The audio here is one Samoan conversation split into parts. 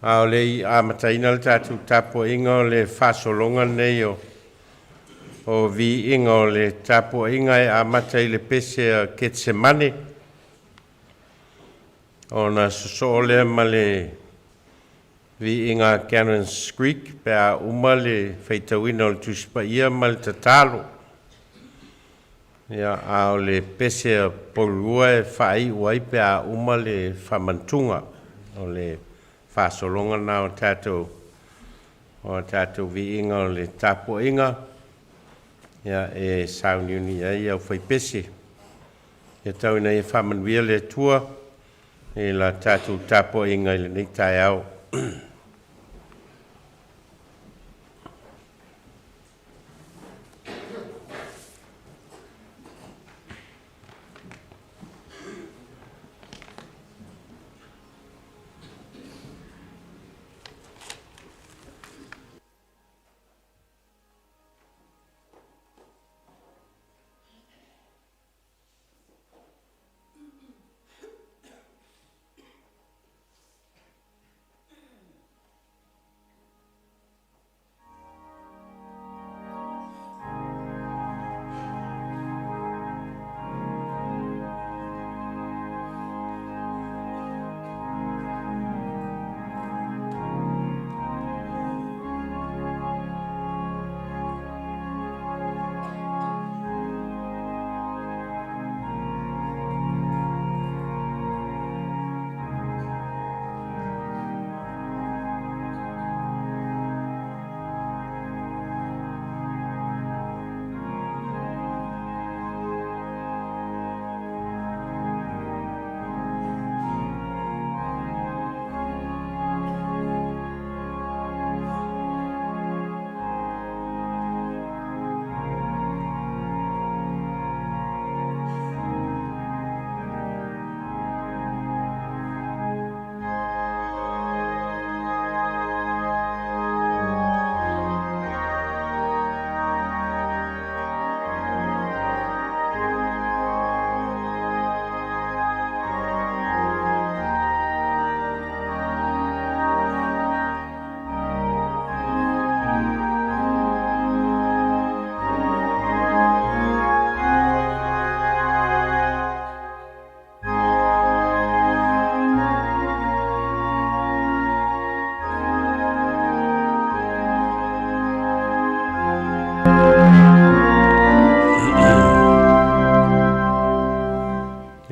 A o le i amataina le tatou tapuaiga o le faasologa lenei o o viiga o le tapuaiga e amata i le pese a Ketesemane, ona sosoo lea ma le viiga a Cannons Creek pe a uma le faitauina o le Tusi Paia ma le tatalo. Ia, a o le pese a Paulua e faaiu ai pe a uma le faamantuga o le faasologa lena o tatou o a tatou viiga o le tapuaiga, ia, e sauniuni ai aufaipese. Ia tau ina ia faamanuia le Atua i la tatou tapuaiga i lenei taeao.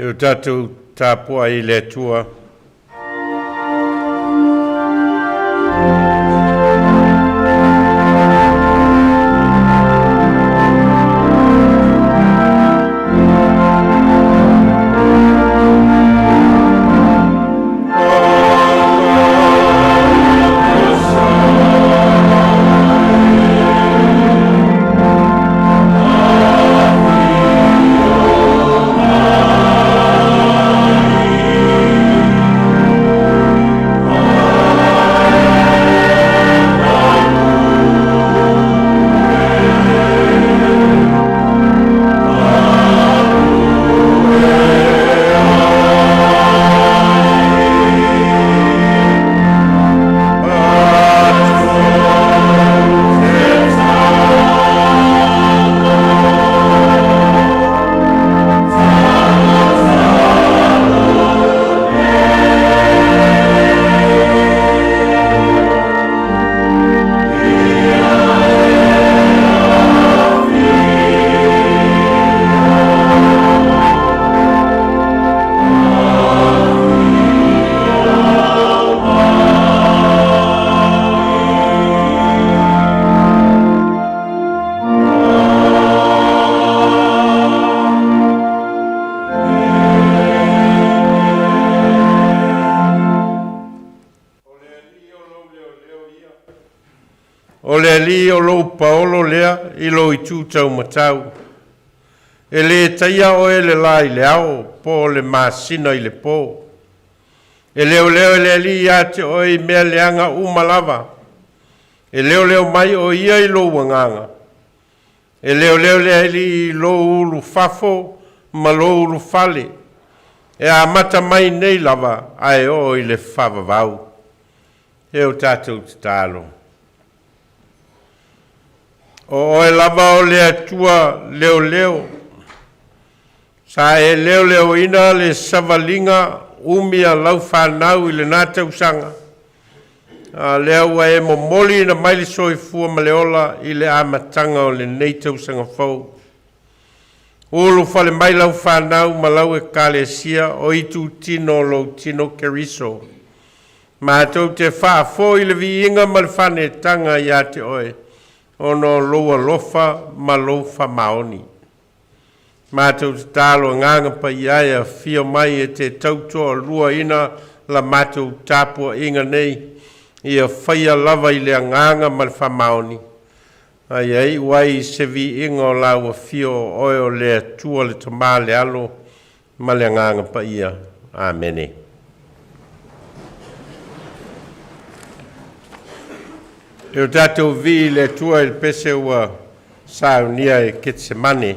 E o tatou tapuai i le Atua. O le Alii o lou paolo lea i lou itu taumatau. E le taia oe le la i le ao, po o le masina i le po. E leoleo e le Alii ia te oe i mea leaga uma lava. E leoleo mai o ia i lou agaga. E leoleo le Alii i lou ulufafo ma lou ulufale. E amata mai nei lava ae oo i le faavavau. E o tatou tatalo. O oe lava o le Atua leoleo, sa e leoleoina le savaliga umi a lau fanau i lena tausaga, a lea ua e momoliina mai le soifua ma le ola i le amataga o lenei tausaga fou. Ulufale mai lau fanau ma lau Ekalesia o itutino o lou tino Keriso. Matou te faafoi le viiga ma le faanetaga ia te oe, ona o lou alofa ma lou faamaoni. Matou tatalo Agaga Paia e afio mai e te tautoaluaina la matou tapuaiga nei, ia faia lava i le agaga ma le faamaoni, a ia iu ai i se viiga o lau afio o oe o le Atua le Tama le Alo ma le Agaga Paia. Amene. E o tatou vii i le Atua i le pese ua saunia e Ketsemane.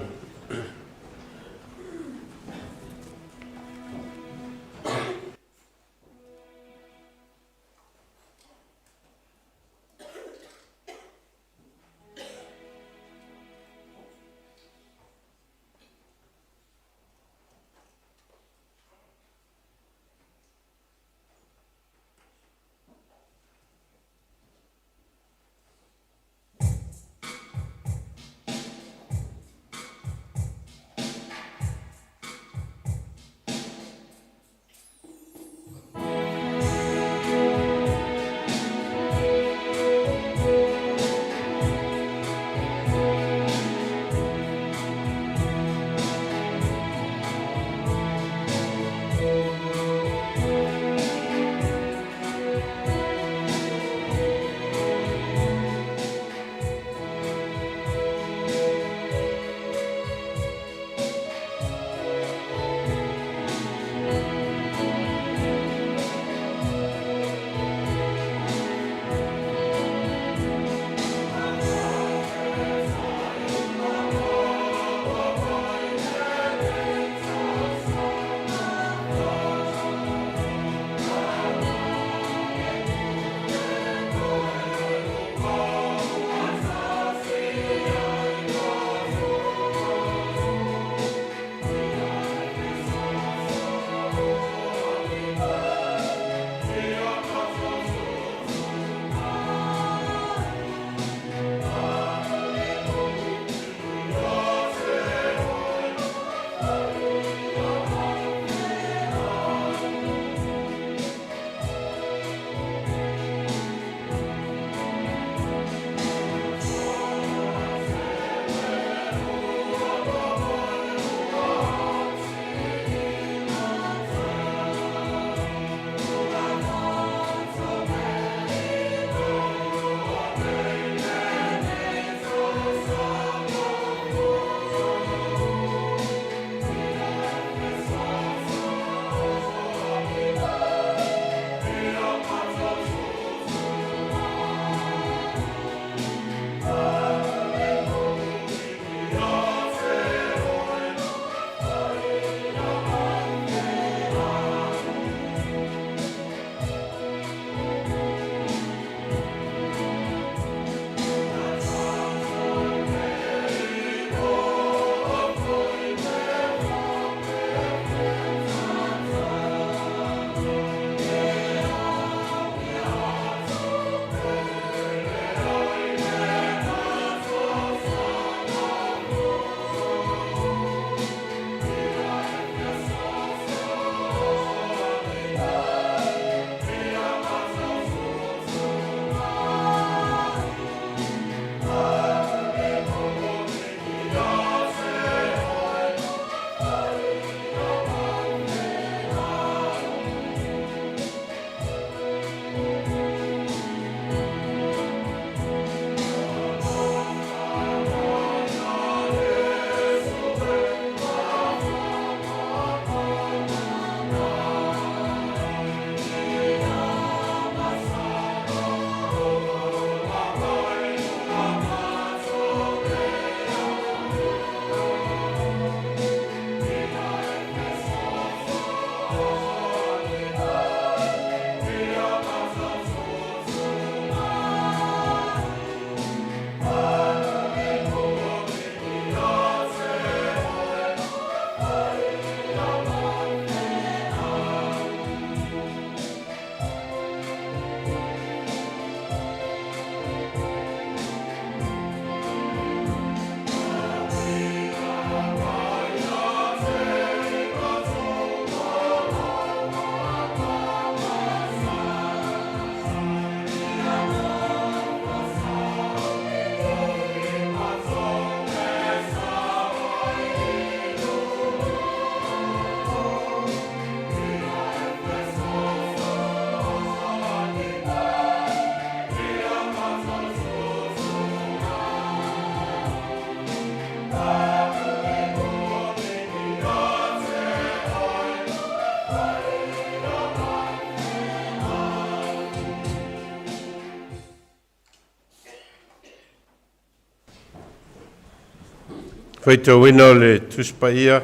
Faitauina o le Tusi Paia.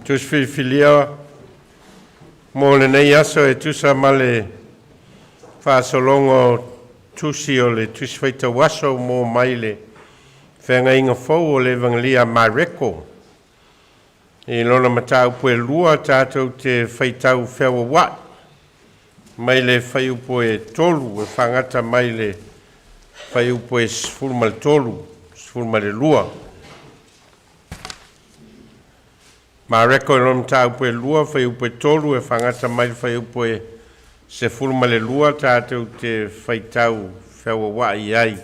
Tusi filifilia mo lenei aso e tusa ma le faasologa o tusi o le Tusi Faitau Aso mo mai le Feagaiga Fou o le Evagelia a Mareko. I lona mataupu e 2 tatou te faitau feauauai mai le fuaiupu e 3 e fagata mai le fuaiupu e 13, 12. Mareko i lona mataupu e 2, fuaiupu e 3 e fagata mai le fuaiupu e 12 tatou te faitau feauauai ai.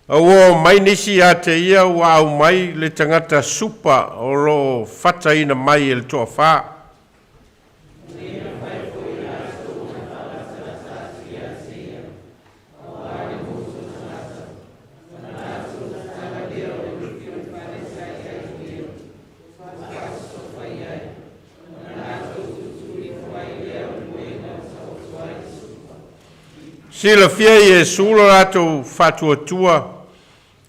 A ua omai nisi ia te ia ua aumai le tagata supa o lo o fataina mai e le toafa. Silafia e Iesu lo latou faatuatua,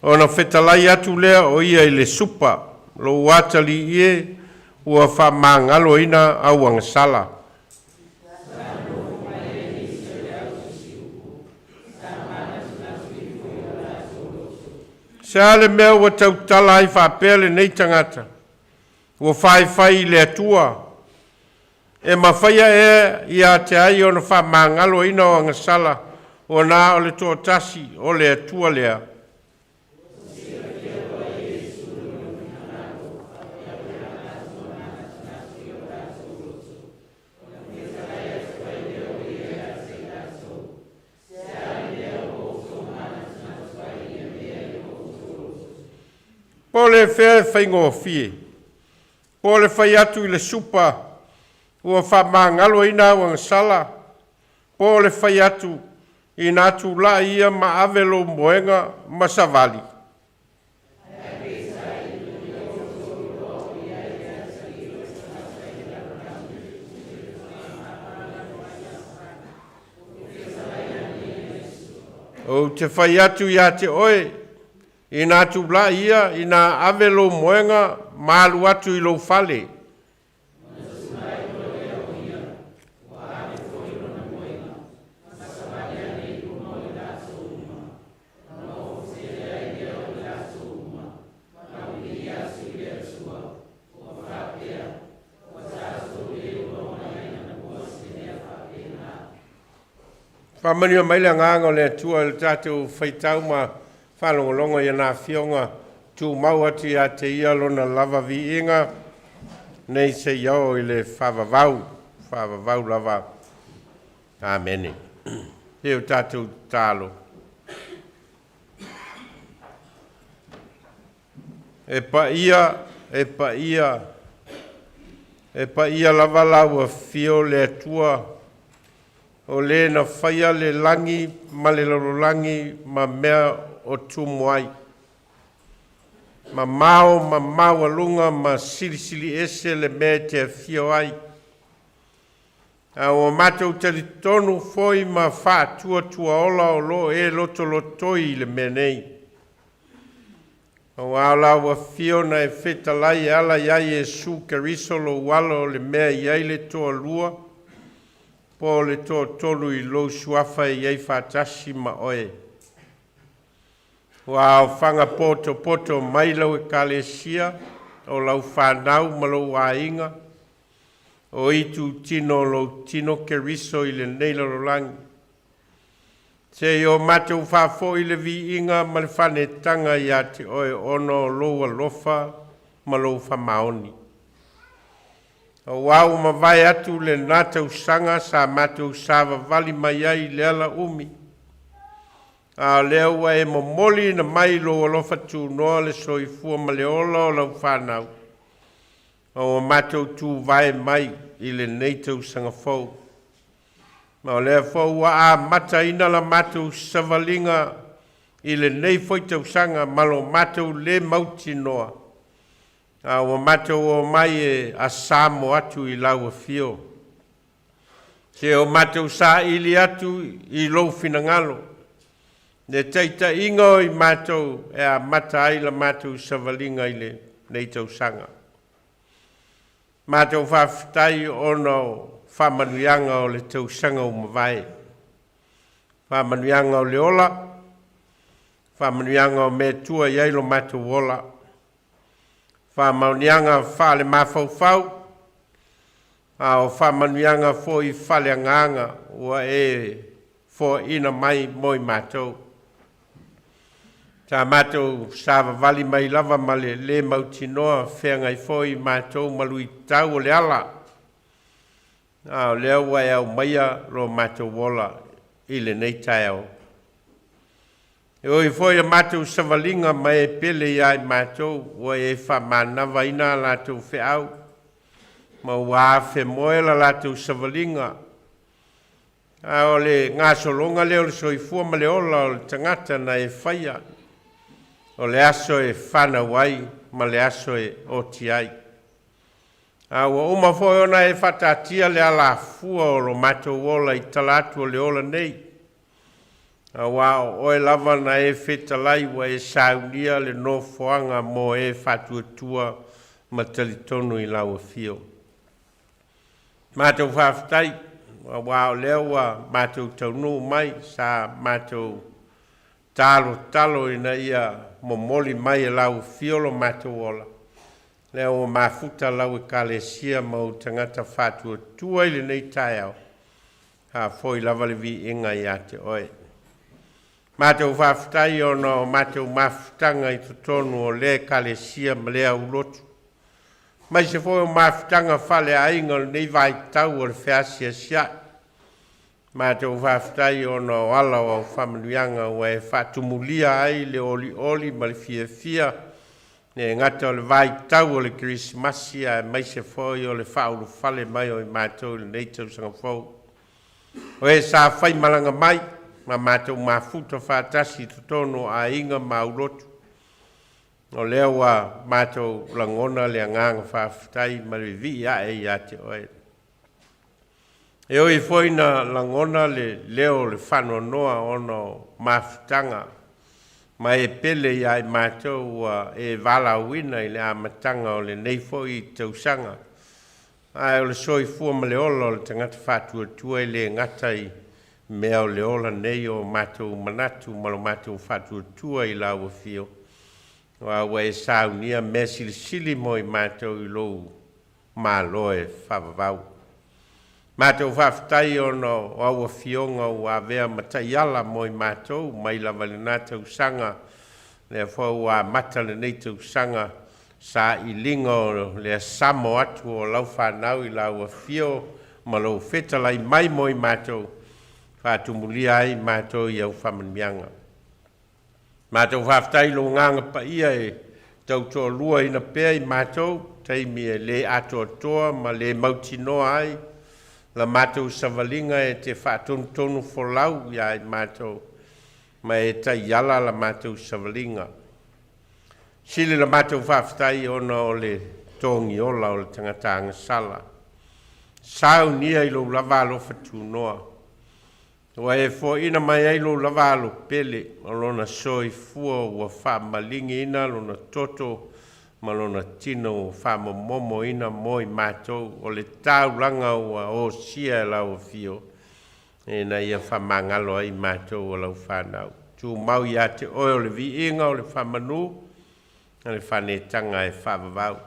ona fetalai atu lea o ia i le supa, lou atalii e ua faamagaloina au agasala. Se a le mea ua tautala ai faapea lenei tagata, ua faifai i le Atua, e mafaia ea ia te ai ona faamagaloina o agasala, ona o le toatasi o le Atua lea. Po o le fea e faigofie, po o le fai atu i le supa ua faamagaloina au agasala, po o le fai atu ina tulai ia ma ave lou moega ma savali. Ou te fai atu ia te oe, ina tulai ia, ina ave lou moega ma alu atu i lou fale. Faamanuia mai le agaga o le Atua i le tatou faitau ma faalogologo i ana afioga, tumau atu ia te ia lona lava viiga, nei seia oo i le faavavau, faavavau lava. Amene. E o tatou tatalo. E paia, e paia, e paia lava lau afio le Atua, o le na faia le lagi ma le lalolagi ma mea o tumu ai. Mamao ma maualuga ma silisili ese le mea e te afio ai. A ua matou talitonu foi ma faatuatuaola o lo o e lotolotoi i le mea nei. Aua o lau afio na e fetalai e ala ia Iesu Keriso lou alo o le mea e i ai le toalua, po o le toatolu i lou suafa e i ai faatasi ma oe. Ua aofaga potopoto mai lau ekalesia o lau fanau ma lou aiga, o itutino o lou tino Keriso i lenei lalolagi. Se i o matou faafoi le viiga ma le faanetaga ia te oe ona o lou alofa ma lou faamaoni. Auā ua mavae atu lena tausaga sa matou savavali mai ai i le ala umi, a o lea ua e momoliina mai lou alofa tunoa le soifua ma le ola o lau fanau, ma ua matou tuvae mai i lenei tausaga fou. Ma o lea foi ua amataina la matou savaliga i lenei foi tausaga ma lo matou lē mautinoa, a ua matou omai e asamo atu i lau afio. Se o matou saili atu i lou finagalo, le taitaiga o i matou e amata ai la matou savaliga i lenei tausaga. Matou faafetai ona o faamanuiaga o le tausaga ua mavae, faamanuiaga o le ola, faamanuiaga o mea e tua i ai lo matou ola, faamanuiaga faale-mafaufau, a o faamanuiaga foi faaleagaga ua e foaina mai mo i matou. Sa matou savavali mai lava ma le lē mautinoa feagai foi matou ma luitau o le ala, a o lea ua e aumaia lo matou ola i lenei taeao. E ui foi i a matou savaliga ma e pele ia i matou, ua e faamanavaina a latou feau ma ua afemoe la latou savaliga. A o le gasologa lea o le soifua ma le ola o le tagata na e faia, o le aso e fanau ai ma le aso e oti ai. A ua uma foi ona e faataatia le alafua o lo matou ola i tala atu o le ola nei, auā o oe lava na e fetalai ua e saunia le nofoaga mo e faatuatua ma talitonu i lau afio. Matou faafetai auā o lea ua matou taunuu mai, sa matou talotalo ina ia momoli mai e lau afio lo matou ola, lea ua mafuta lau Ekalesia ma ou tagata faatuatua i lenei taeao, faafoi lava le viiga ia te oe. Matou faafetai ona o matou mafutaga i totonu o lea Ekalesia ma lea aulotu, aemaise foi o mafutaga faaleaiga o lenei vaitau o le feasiasiai. Matou faafetai ona o ala o au faamanuiaga ua e faatumulia ai le olioli ma le fiafia, le gata o le vaitau o le Kerisimasi aemaise foi o le faaulufale mai o i matou i lenei tausaga fou. O e sa faimalaga mai ma matou mafuta faatasi i totonu o aiga ma aulotu, o lea ua matou lagona le agaga faafetai ma le vivii ae ia te oe. E ui foi na lagona le leo o le faanoanoa ona o mafutaga ma e pele ia i matou ua e valaauina i le amataga o lenei foi tausaga, ae o le soifua ma le ola o le tagata faatuatua e le gata i mea o le ola nei o matou manatu ma lo matou faatuatua i lau afio, aua ua e saunia mea silisili mo i matou i lou Malo e faavavau. Matou faafetai ona o au afioga ua avea ma taiala mo i matou mai lava i lena tausaga, lea foi ua amata lenei tausaga sailiga o le asamo atu o lau fanau i lau afio ma lou fetalai mai mo i matou, faatumulia ai matou i au faamanuiaga. Matou faafetai i lou agaga paia e tautoaluaina pea i matou taimi e le atoatoa ma le mautinoa ai la matou savaliga e te faatonutonu folau iā i matou ma e taiala la matou savaliga. Sili la matou faafetai ona o le togiola o le tagata agasala. Saunia i lou lava alofa tunoa. Ua e foaina mai ai lou lava alo pele, o lona soifua ua faamaligiina lona toto ma lona tino ua faamomomoina mo i matou, o le taulaga ua osia e lau afio, ina ia faamagalo ai i matou o lau fanau. Tumau ia te oe o le viiga o le faamanu ma le faanetaga e faavavau.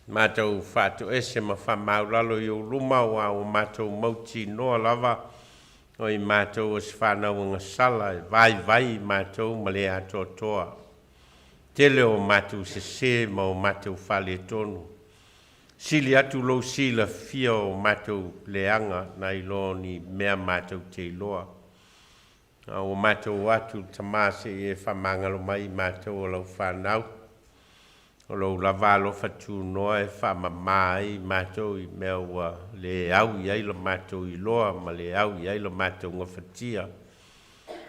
Matou faatoese ma faamaualalo i ou luma, aua ua matou mautinoa lava o i matou o se fanau agasala e vaivai i matou ma le atoatoa. Tele o matou sesē ma o matou faaletonu. Sili atu lou silafia o matou leaga nai lo ni mea matou te iloa. A ua matou o atu le Tama se i e faamagalo mai i matou o lau fanau, o lou lava alofa tunoa e faamama ai i matou i mea ua le au i ai lo matou iloa ma le au i ai lo matou gafatia.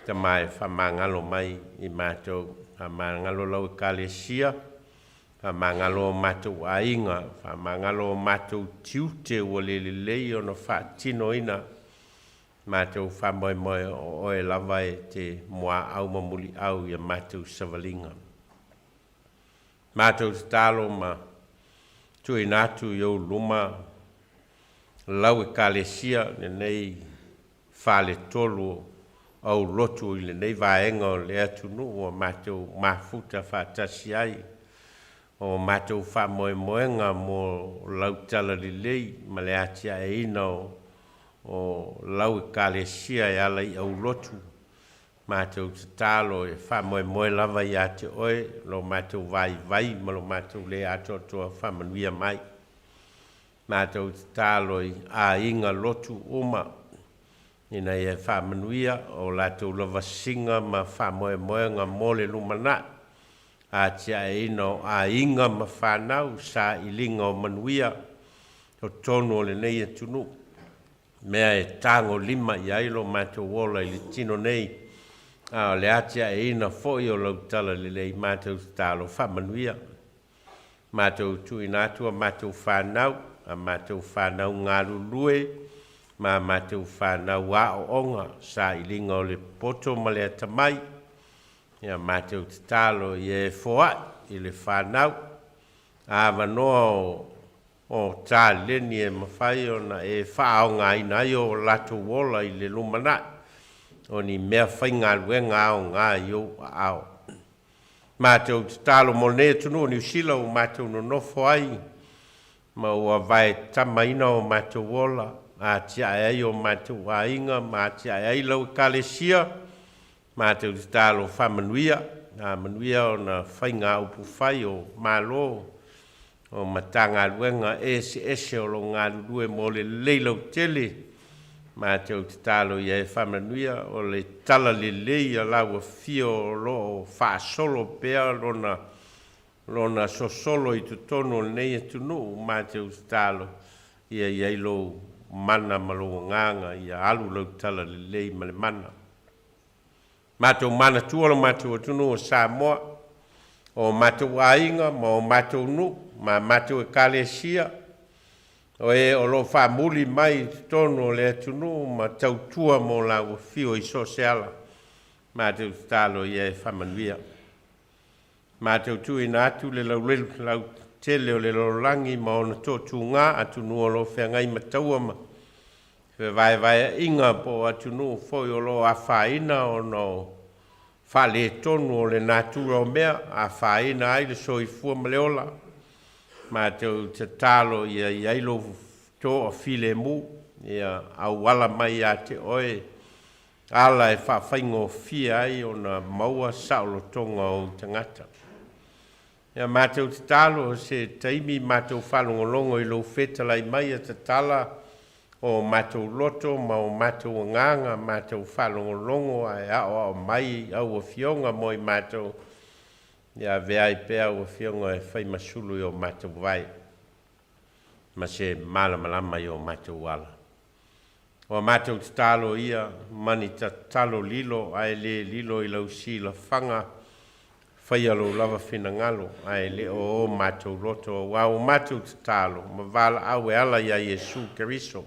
Tama e faamagalo mai i matou, faamagalo lau Ekalesia. Faamagalo o matou aiga, faamagalo o matou tiute ua le lelei ona faatinoina. Matou faamoemoe o oe lava e te muaau ma muliau ia matou savaliga. Matou tatalo ma tuuina atu i ou luma lau Ekalesia lenei faletolu o aulotu i lenei vaega o le atunuu ua matou mafuta faatasi ai o matou faamoemoega mo lau talalelei ma le atiaeina o lau Ekalesia e ala i aulotu. Matou tatalo e faamoemoe lava ia te oe lo matou vaivai ma lo matou le atoatoa, faamanuia mai. Matou tatalo i aiga lotu uma ina ia faamanuia o latou lavasiga ma faamoemoega mo le lumanai, atiaeina o aiga ma fanau, sailiga o manuia totonu o lenei atunuu, mea e tagolima i ai lo matou ola i le tino nei, a o le atiaeina foi o lau talalelei. Matou tatalo faamanuia. Matou tuuina atu a matou fanau, a matou fanau galulue ma matou fanau aooga, sailiga o le poto ma le atamai. Ia matou tatalo ia e foai i le fanau avanoa o taleni e mafai ona e faaaogaina ai o latou ola i le lumanai, o ni mea faigaluega aoga i ou aao. Matou tatalo mo lenei atunuu o Niu Sila ua matou nonofo ai ma ua vaetamaina o matou ola, atiae ai o matou aiga ma atiae ai lau Ekalesia. Matou tatalo faamanuia, manuia ona faiga upufai o Malo o Matagaluega eseese o lo galulue mo le lelei lautele. Matou tatalo ia e faamanuia o le talalelei a lau afio o lo o faasolo pea lona sosolo i totonu o lenei atunuu. Matou tatalo ia i ai lou mana ma lou agaga, ia alu lau talalelei ma le mana. Matou manatua lo matou atunuu o Samoa, o matou aiga ma o matou nuu ma matou ekalesia, o e o lo faamuli mai i totonu o le atunuu ma tautua mo lau afio i so o se ala. Matou tatalo ia e faamanuia. Matou tuuina atu le lautele o le lalolagi ma ona toatuga, atunuu o lo o feagai ma taua ma fevaevaeaiga, po o atunuu foi o lo o afaina ona o faaletonu o le natura o mea, afaina ai le soifua ma le ola. Matou tatalo ia i ai lou toafilemu, ia auala mai ia te oe ala e faafaigofie ai ona maua saolotoga o ou tagata. Ia matou tatalo se taimi matou faalogologo i lou fetalai mai a tatala o matou loto ma o matou agaga, matou faalogologo ae aoao mai au afioga mo i matou, ia avea ai pea au afioga e faimasulu i o matou vai ma se malamalama i o matou ala. O matou tatalo ia mani tatalo lilo ae le lilo i lau silafaga, faia lou lava finagalo ae le o matou loto, auā o matou tatalo ma valaau e ala ia Iesu Keriso,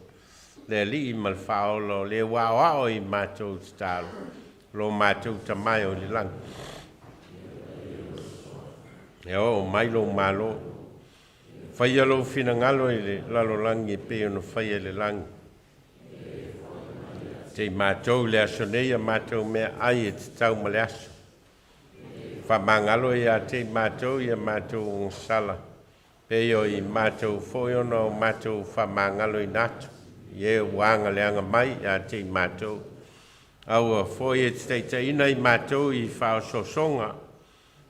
le Alii ma le Faaola, o le ua aoao i matou tatalo, lo matou Tama e o i le lagi. Ia oo mai lou malo, faia lou finagalo i le lalolagi e pei ona faia i le lagi. Te i matou le aso nei a matou mea ai e tatau ma le aso. Faamagalo ia te i matou ia matou ogasala, pei o i matou foi ona o matou faamagaloina atu i e ua agaleaga mai ia te i matou. Aua foi e te taitaiina i matou i faaosoosoga,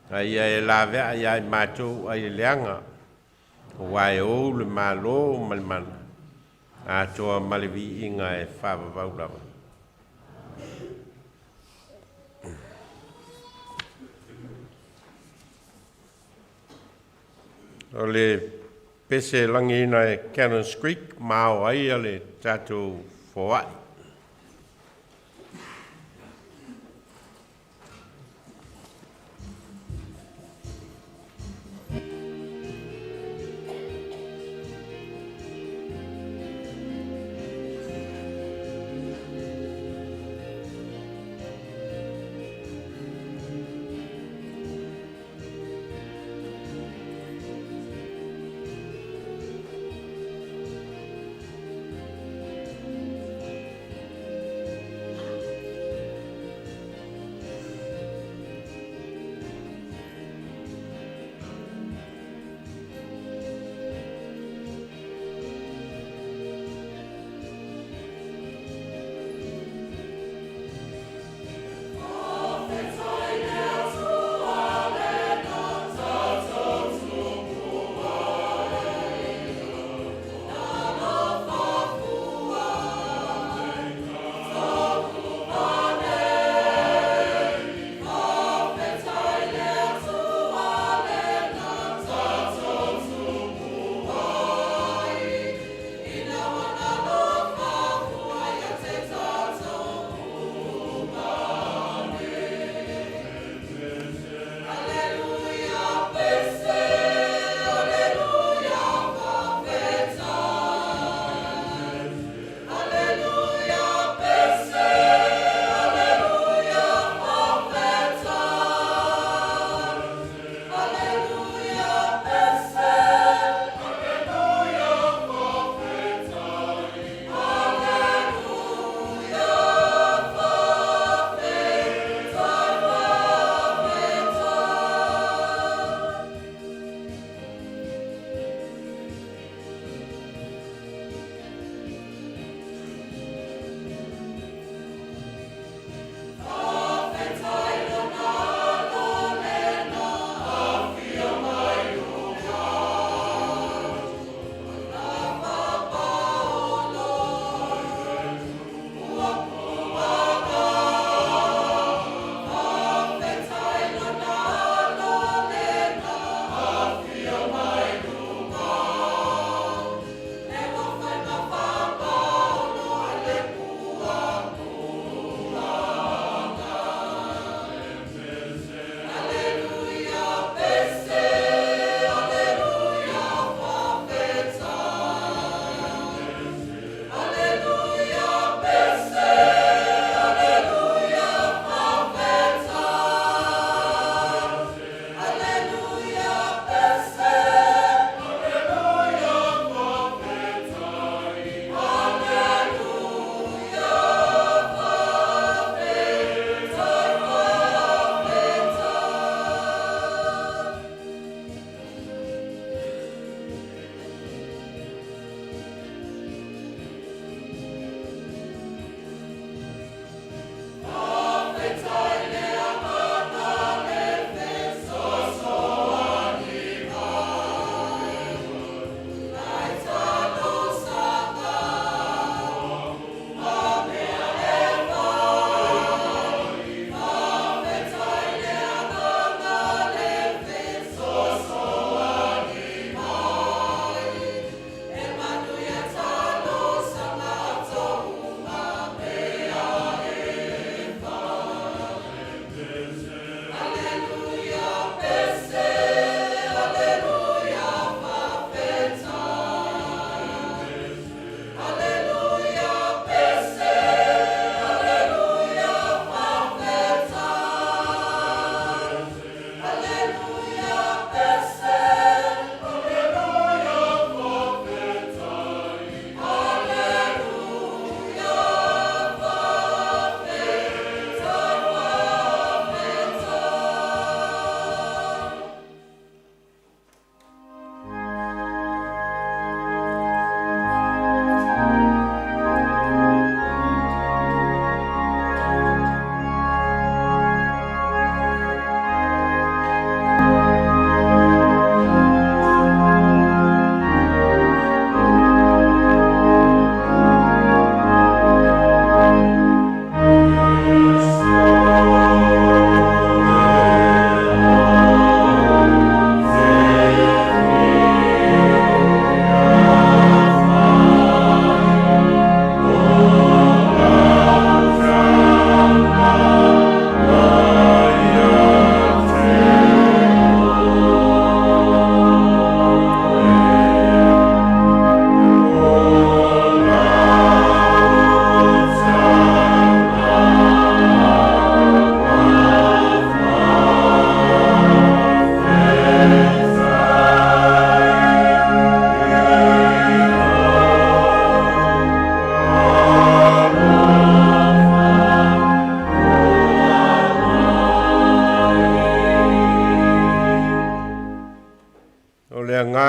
a ia e laveai ia i matou ai le leaga, aua e ou le malo ma le mana, atoa ma le viiga e faavavau lava. O le pese lagiina e Cannons Creek ma ao ai le tatou foai.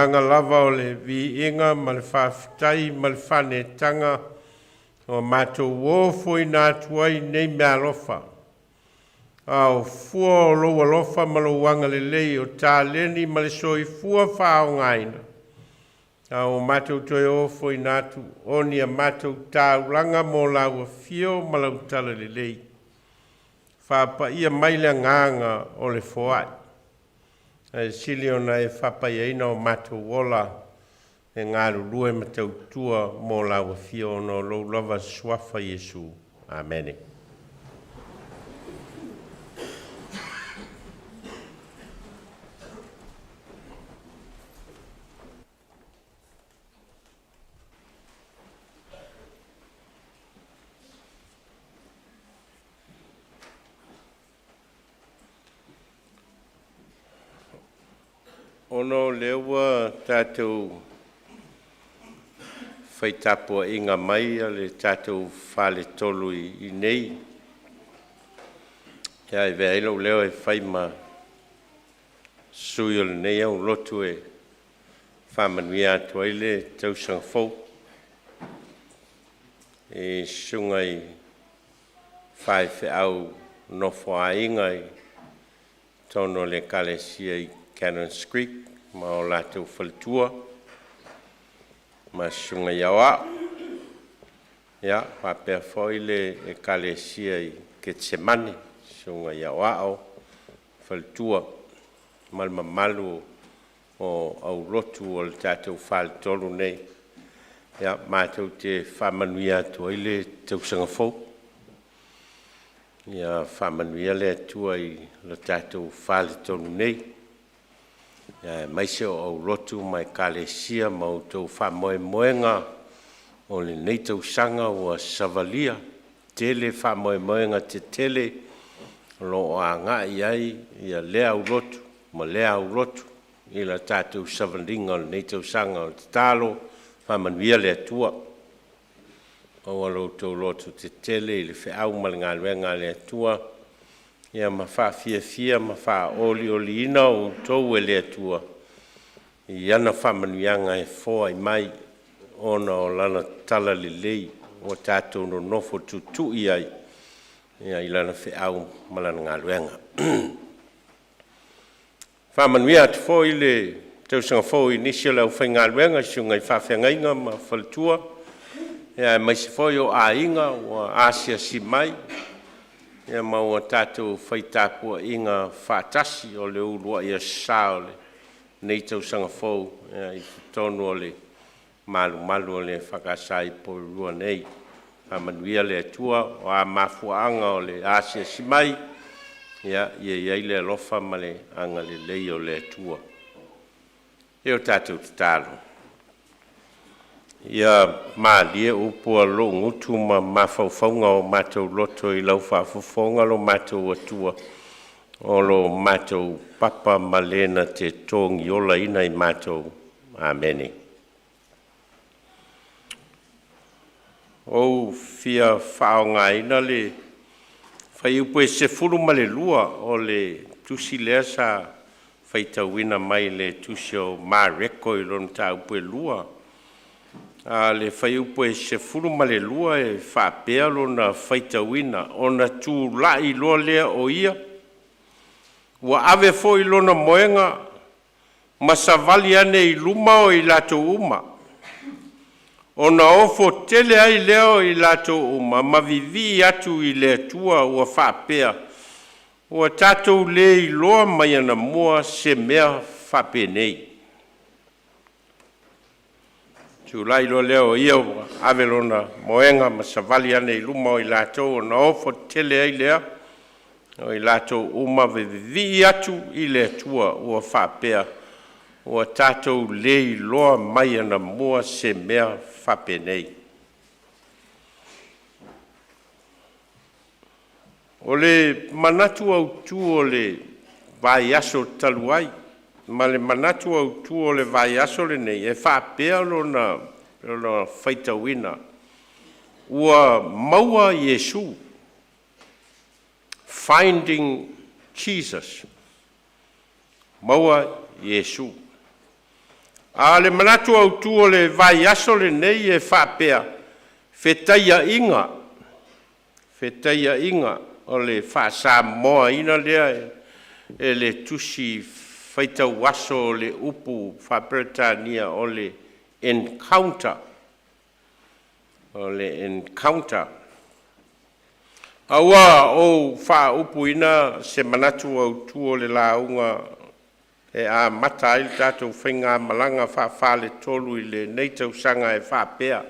agaga lava o le viiga ma le faafetai ma le faanetaga ua matou ofoina atu ai nei meaalofa. A o fua o lou alofa ma lou agalelei o taleni ma le soifua faaaogaina, a ua matou toe ofoina atu o ni a matou taulaga mo lau afio ma lau talalelei. Faapaia mai le agaga o le foai, ae sili ona e faapaiaina o matou ola e galulue ma tautua mo lau afio ona o lou lava suafa Iesu. Amene. Ona o lea ua tatou fai tapuaiga mai le tatou faletolu i inei, ia e avea ai lou leo e fai ma sui o lenei aulotu e faamanuia atu ai le tausaga fou i susuga i faifeau nofoaiga i totonu o le Ekalesia i Cannons Creek ma o latou faletua ma susuga i aoao, ia faapea foi le Ekalesia i Ketisemane, susuga i aoao, faletua ma le mamalu o aulotu o le tatou faletolu nei. Ia, matou te faamanuia atu ai le tausaga fou. Ia faamanuia le Atua i le tatou faletolu nei, aemaise o aulotu ma Ekalesia ma outou faamoemoega o lenei tausaga ua savalia. Tele faamoemoega tetele o lo o agai i ai lea aulotu ma lea aulotu i le tatou savaliga o lenei tausaga. O le tatalo, faamanuia le Atua, maua lo outou lototetele i le feau ma le galuega a le Atua, ia ma faafiafia ma faaolioliina outou e le Atua i ana faamanuiaga e foai mai ona o Lana talalelei ua tatou nonofo tutui ai i Lana feau ma Lana galuega. Faamanuia atu foi le tausaga fou i nisi o le aufaigaluega i susuga i faafeagaiga ma faletua, aemaise foi o aiga ua asiasi mai ma ua tatou fai tapuaiga faatasi o le uluai aso sa o lenei tausaga fou i totonu o le malumalu o le EFKS i Porirua nei. Faamanuia le Atua. O a mafuaaga o le asiasi mai, ia i ai le alofa ma le agalelei o le Atua. Ia, o tatou tatalo, ia malie upu a lou gutu ma mafaufauga o matou loto i lau faafofoga lo matou Atua, o lo matou papa ma le na te togiolaina i matou. Amene. Ua ou fia faaaogaina le fuaiupu e 12 o le tusi lea sa faitauina mai le tusi o Mareko i lona mataupu e 2. A o le fuaiupu e 12 e faapea lona faitauina, “Ona tulai loa lea o ia, ua ave foi lona moega ma savali ane i luma o i latou uma, ona ofo tele ai lea o i latou uma ma vivii atu i le Atua ua faapea, ‘Ua tatou le iloa mai anamua se mea faapenei.’” Tulai loa lea o ia ua ave lona moega ma savali ane i luma o i latou ona ofo tele ai lea o i latou uma ma vivii atu i le Atua ua faapea, “Ua tatou le iloa mai anamua se mea faapenei.” O le manatu autu o le vaiaso talu ai ma le manatu autu o le vaiaso lenei, e faapea lona faitauina, ua maua Iesu, finding Jesus, maua Iesu. A o le manatu autu o le vaiaso lenei e faapea, fetaiaiga, fetaiaiga o le faa-Samoaina lea e le Tusi Faitau Aso o le upu faa-Peretania o le encounter. O le encounter. A ua ou faaupuina se manatu autu o le lauga e amata ai le tatou faigamalaga faa-Faletolu i lenei tausaga e faapea,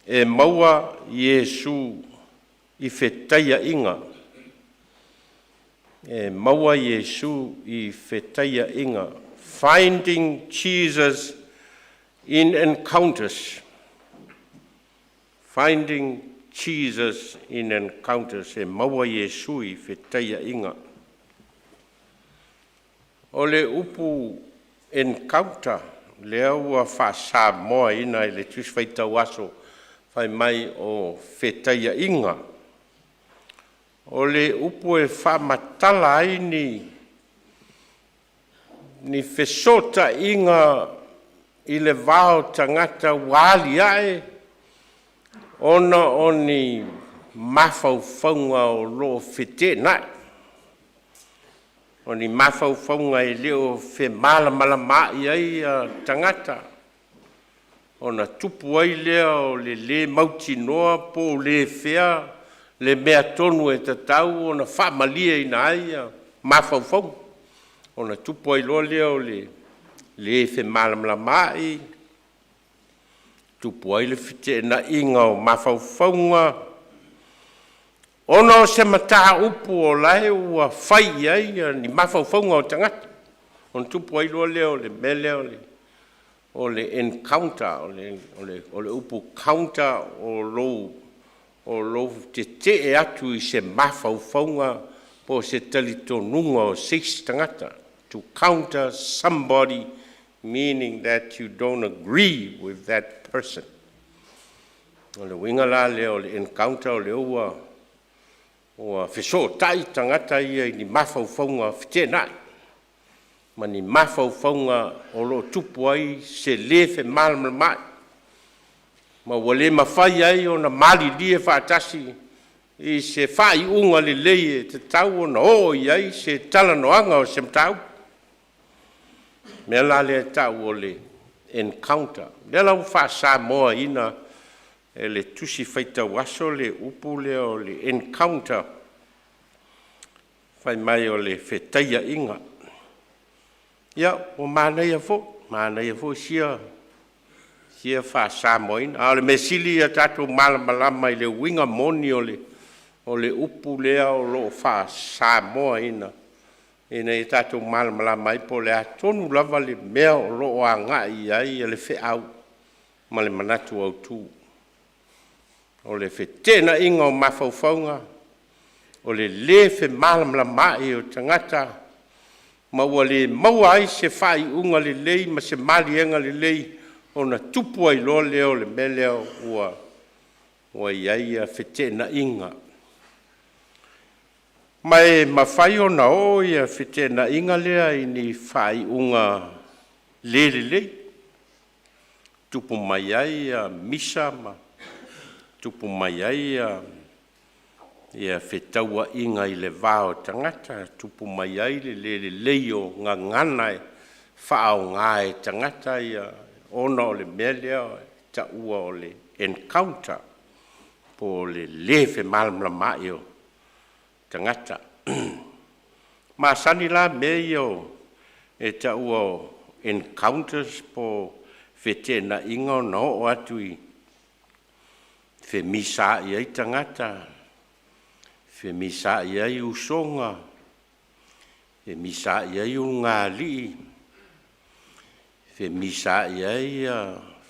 e maua Iesu i fetaiaiga. E maua Iesu i fetaiaiga. Finding Jesus in encounters. Finding Jesus in encounters. E maua Iesu i fetaiaiga. O le upu encounter lea ua faa-Samoaina i le Tusi Faitau Aso fai mai o fetaiaiga. O le upu e faamatala ai ni fesootaiga i le va o tagata ua alia'e ona o ni mafaufauga o lo o feteenai, o ni mafaufauga e le o femalamalamaai ai tagata, ona tupu ai lea o le le mautinoa po o le fea le mea tonu e tatau ona faamalieina ai mafaufauga, ona tupu ai loa lea o le le femalamalamaai, tupu ai le feteenaiga o mafaufauga ona o se mataupu o la e ua fai i ai ni mafaufauga o tagata, ona tupu ai loa lea o le mea lea o le encounter. O le upu counter o lou tetee atu i se mafaufauga po o se talitonuga o se isi tagata. To counter somebody, meaning that you don't agree with that person. O le uiga la lea o le encounter, o lea ua fesootai tagata ia i ni mafaufauga feteenai ma ni mafaufauga o lo o tupu ai se le femalamalamaai, ma ua le mafai ai ona malilie faatasi i se faaiuga lelei e tatau ona oo i ai se talanoaga o se mataupu. O le mea la lea e tau o le encounter. O lea la ua faa-Samoaina e le Tusi Faitau Aso le upu lea o le encounter, fai mai o le fetaiaiga. Ia, ua manaia foi, manaia foi sia faa-Samoaina, a o le mea sili ia tatou malamalama i le uiga moni o le upu lea o lo o faa-Samoaina, ina ia tatou malamalama ai po o le a tonu lava le mea o lo o agai i ai le feau ma le manatu autu. O le feteenaiga o mafaufauga, o le le femalamalamaai o tagata ma ua le maua ai se faaiuga lelei ma se maliega lelei, ona tupu ai loa lea o le mea lea ua i ai feteenaiga. Ma e mafai ona oo ia feteenaiga lea i ni faaiuga le lelei, tupu mai ai misa ma tupu mai ai fetauaiga i le va o tagata, tupu mai ai le le lelei o gagana e faaaoga e tagata ia ona o le mea lea e taua o le encounter, po o le le femalamalamaai o tagata. E masani la mea ia e taua o encounters po o feteenaiga ona oo atu i femisaai ai tagata, femisaai ai usoga, femisaai ai ulugalii, femisaai ai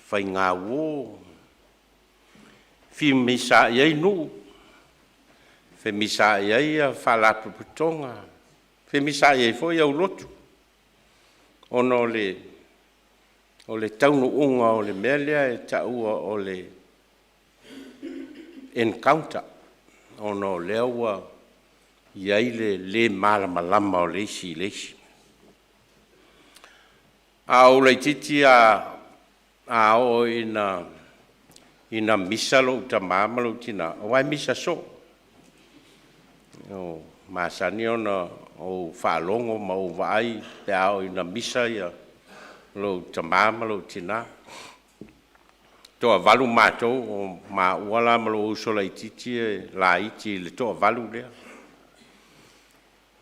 faigauo, femisaai ai nuu, femisaai ai faalapotopotoga, femisaai ai foi aulotu, ona o le taunuuga o le mea lea e taua o le encounter, ona o lea ua i ai le le malamalama o le isi i le isi. A ou laitiiti a oo ina misa lou tama ma lou tina, aua e misa soo, e masani ona ou faalogo ma ou vaai pe a oo ina misa lou tama ma lou tina. E toavalu matou, o maua la ma lou uso laitiiti e laiti i le toavalu lea.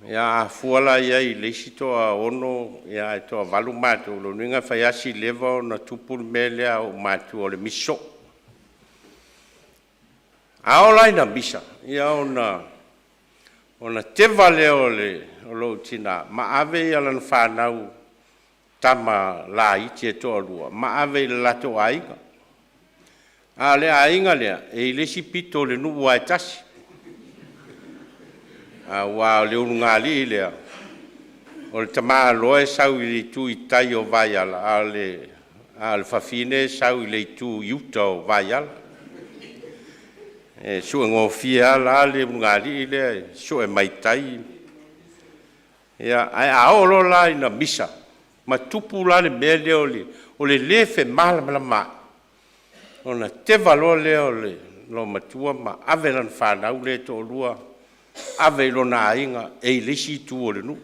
Ia a fua la i ai i le isi toaono ae toavalu matou, o lona uiga e fai lava si leva ona tupu le mea lea a ou matua o le misi soo. A oo la ina misa, ia ona teva lea o lou tina ma ave lana fanau tama laiti e toalua ma ave i le latou aiga. A o le aiga lea e i le isi pito o le nuu lava e tasi, aua o le ulugalii lea, o le tamaloa e sau i le itu i tai o Vaiala, a o le fafine e sau i le itu i uta o Vaiala. E suegofie lava la le ulugalii lea e sue mai tai. Ae a oo loa la ina misa ma tupu la le mea lea o le le femalamalamaai, ona teva loa lea o le olomatua ma ave lana fanau lea e toalua ave i lona aiga e i le isi itu o le nuu.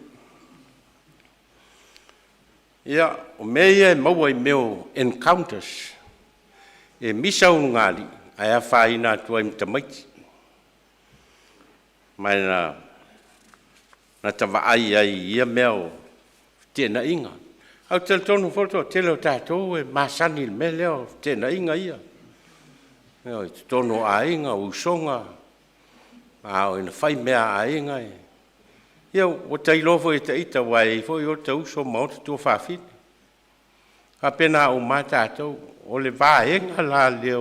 Ia, o mea ia e maua i mea o encounters, e misa ulugalii ae afaina atu ai ma tamaiti. Ma na ota vaai ai i ia mea o feteenaiga. Ae ou te talitonu foi o le toatele o tatou e masani i le mea lea o feteenaiga ia, ioe, i totonu o aiga, o usoga, a oo ina fai mea a aiga, ia ua ta iloa foi e ita aua e i ai foi ota uso ma ota tuafafine. E faapena uma lava tatou. O le vaega la lea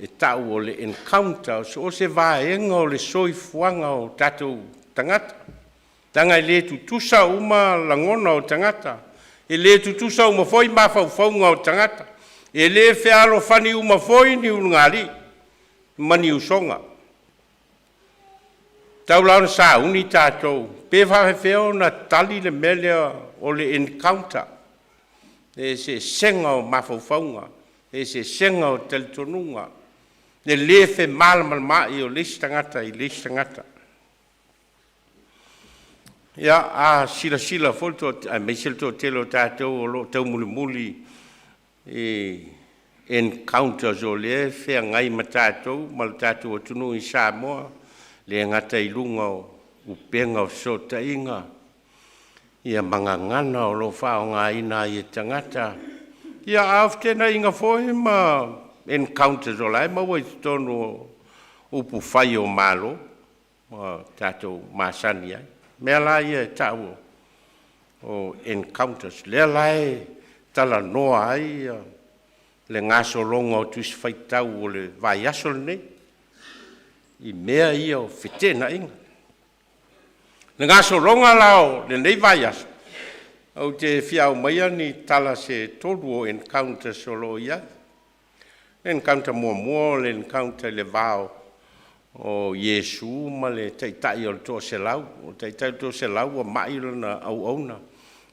e tau o le encounter, so o se vaega o le soifuaga o tatou tagata, leaga e le tutusa uma lagona o tagata, e le tutusa uma foi mafaufauga o tagata, e le fealofani uma foi ni ulugalii ma ni usoga. E tatau la ona sauni tatou pe faapefea ona tali le mea lea o le encounter, le eseesega o mafaufauga, le eseesega o talitonuga, le le femalamalamaai o le isi tagata i le isi tagata. Ia, a silasila foi le aemaise le toatele o tatou o lo o taumulimuli i encounters o lea e feagai ma tatou ma le tatou atunuu i Samoa, e le gata i luga o upega o fesootaiga, ia ma gagana o lo o faaaogaina ai e tagata, ia a o feteenaiga foi ma encounters o la e maua i totonu o upufai o Malo ua tatou masani ai. O mea la ia e ta'u o encounters, lea la e talanoa ai le gasologa o Tusi Faitau o le vaiaso lenei i mea ia o feteenaiga. O le gasologa la o lenei vaiaso, ou te fia aumaia ni tala se tolu o encounters o lo o i ai. O le encounter muamua o le encounter i le va o Iesu ma le taitai o le toaselau. O le taitai o le toaselau ua ma'i lana auauna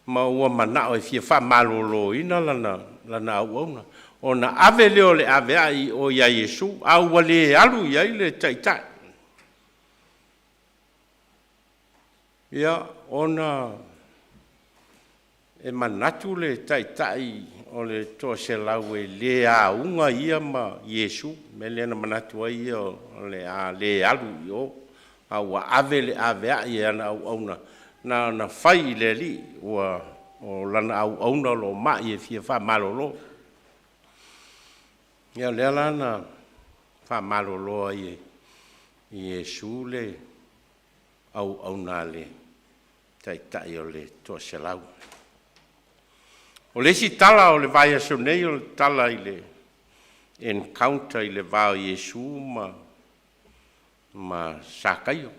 ma ua mana'o e fia faamaloloina lana auauna, ona ave lea o le avea'i i o ia Iesu, a ua le alu i ai le taitai. Ia, ona e manatu le taitai o le toaselau e le auga ia ma Iesu, le mea lea na manatu ai ia o le a le alu i o, a ua ave le avea'i e ana auauna na ona fai i le Alii, ua o lana auauna o lo o ma'i e fia faamalolo. Ia o lea la na faamalolo ai e Iesu le auauna a le taitai o le toaselau. O le isi tala o le vaiaso nei o le tala i le encounter i le va o Iesu ma Sakaio.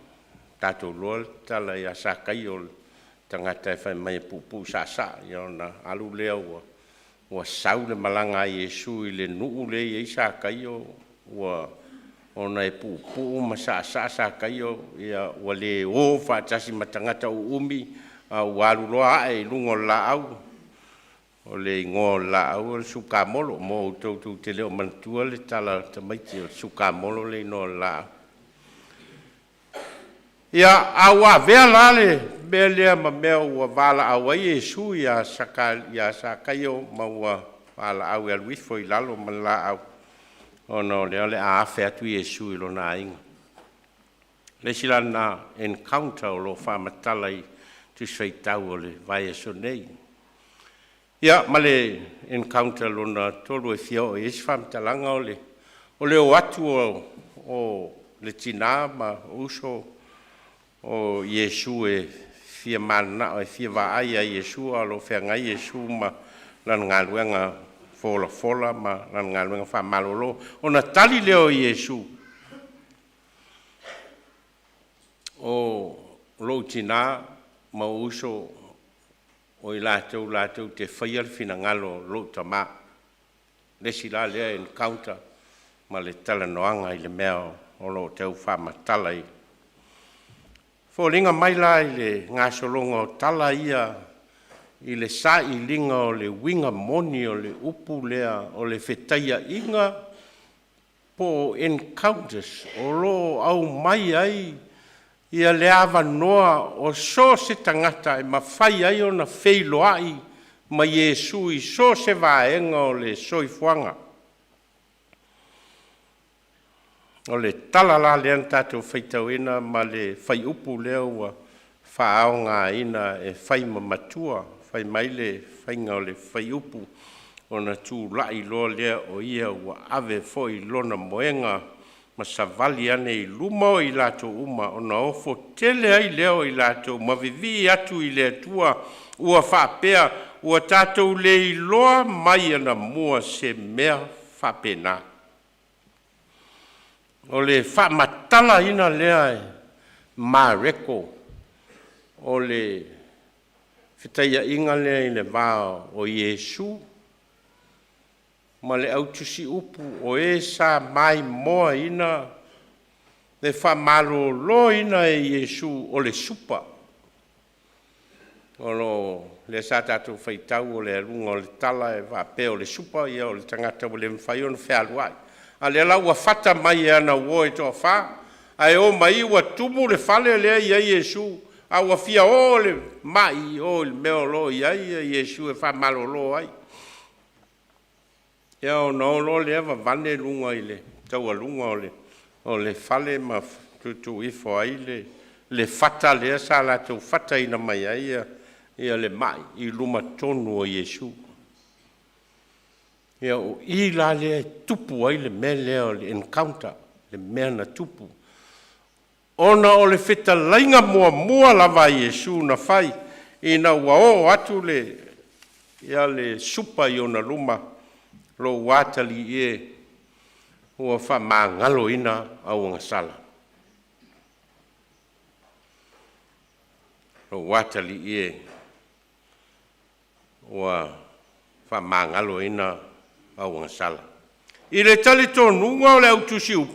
Tatou iloa le tala ia Sakaio, o le tagata e fai mai e puupuu saasaa, ia ona alu lea ua sau le malaga a Iesu i le nuu lea e i ai Sakaio, ua ona e puupuu ma saasaa Sakaio, ia ua le o faatasi ma tagata uumi, a ua alu loa ae i luga o le laau. O le igoa o le laau o le sukamolo. Mo outou tou te le o manatua le tala a tamaiti o le sukamolo le igoa o le laau. Ia, a ua avea la le mea lea ma mea ua valaau ai Iesu ia Sakaio ma ua valaau e alu ifo i lalo ma le laau, ona o lea o le a afe atu Iesu i lona aiga. O le isi la lena encounter o lo o faamatala i Tusi Faitau o le vaiaso nei. Ia, ma le encounter lona tolu e fia oo i ai se faamatalaga, o le o atu o le tina ma uso o Iesu e fia mananao e fia vaai ia Iesu a o lo o feagai Iesu ma lana galuega folafola ma lana galuega faamalolo, ona tali lea o Iesu, “O lou tina ma ou uso, o i latou latou te faia le finagalo o lou Tama.” Le isi la lea encounter ma le talanoaga i le mea o lo o tau faamatala i foliga mai la i le gasologa o tala ia i le sailiga o le uiga moni o le upu lea o le fetaiaiga po o encounters o lo o aumai ai le avanoa o so o se tagata e mafai ai ona feiloai ma Iesu i so o se vaega o le soifuaga. O le tala la lea na tatou faitauina ma le fuaiupu lea ua faaaogaina e fai ma matua, fai mai le faiga o le fuaiupu, ona tulai loa lea o ia ua ave foi lona moega ma savali ane i luma o i latou uma, ona ofo tele ai lea o i latou ma vivii atu i le Atua ua faapea, “Ua tatou le iloa mai anamua se mea faapena.” O le faamatalaina lea e Mareko o le fetaiaiga lea i le va o Iesu ma le au tusiupu o e sa maimoaina le faamaloloina e Iesu o le supa. O lea sa tatou faitau o le aluga o le tala e faapea o le supa o le tagata ua le mafai ona fealuai, a o lea la ua fata mai e ana uo e toafa, ae omai ua tumu le fale lea e i ai Iesu, a ua fia o le mai i o i le mea o lo o i ai Iesu e faamalolo ai. Ia ona o loa lea vavane luga i le taualuga o le fale ma tuutuu ifo ai le fata lea sa latou fataina mai ai le mai i luma tonu o Iesu. Ia, o i la lea e tupu ai le mea lea o le encounter, le mea na tupu, ona o le fetalaiga muamua lava a Iesu na fai ina ua oo atu le supa i ona luma, “Lou atalii e, ua faamagaloina au agasala. Lou atalii e, ua faamagaloina au agasala.” I le talitonuga o le au tusiupu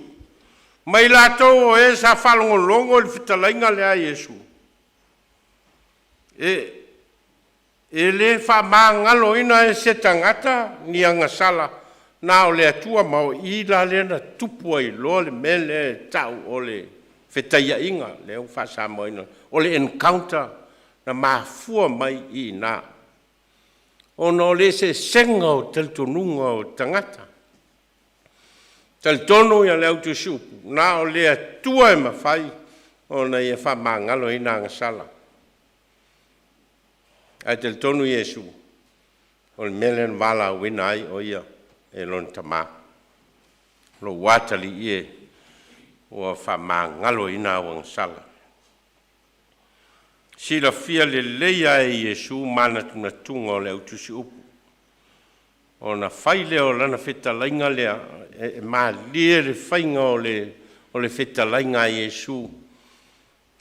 ma i latou o e sa faalogologo i le fetalaiga lea a Iesu, e le faamagaloina e se tagata ni agasala, na o le Atua. Ma o i la lea na tupu ai loa le mea lea e tau o le fetaiaiga, lea ua faa-Samoaina, o le encounter na mafua mai i ina, ona o le eseesega o talitonuga o tagata. E talitonu le au tusiupu, na o le Atua e mafai ona ia faamagaloina agasala, ae talitonu Iesu, o le mea lea na valaauina ai o Ia e Lona Tama, “Lou atalii e, ua faamagaloina au agasala.” E silafia lelei lava e Iesu manatunatuga o le au tusiupu, ona fai lea o lana fetalaiga lea, e malie le faiga o le fetalaiga a Iesu,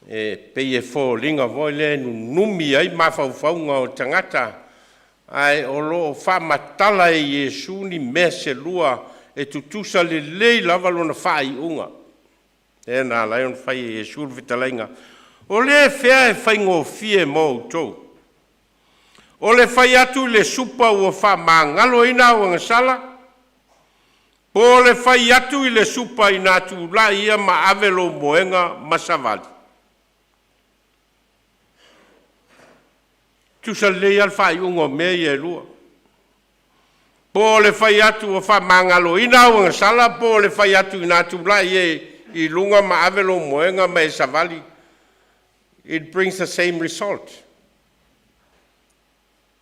e pei e foliga foi lea e nunumi ai mafaufauga o tagata, ae o lo o faamatala e Iesu ni mea se lua e tutusa lelei lava lona faaiuga. Lea na ala ai ona fai e Iesu le fetalaiga, “O le fea e faigofie mo outou, O le fai atu i le supa ua faamagaloina au agasala, po o le fai atu i le supa ina tulai ia ma ave lou moega ma savali? Tusa lelei lava le faaiuga o mea ia e lua. Po o le fai atu ua faamagaloina au agasala, po o le fai atu ina tulai e i luga ma ave lou moega ma e savali, it brings the same result.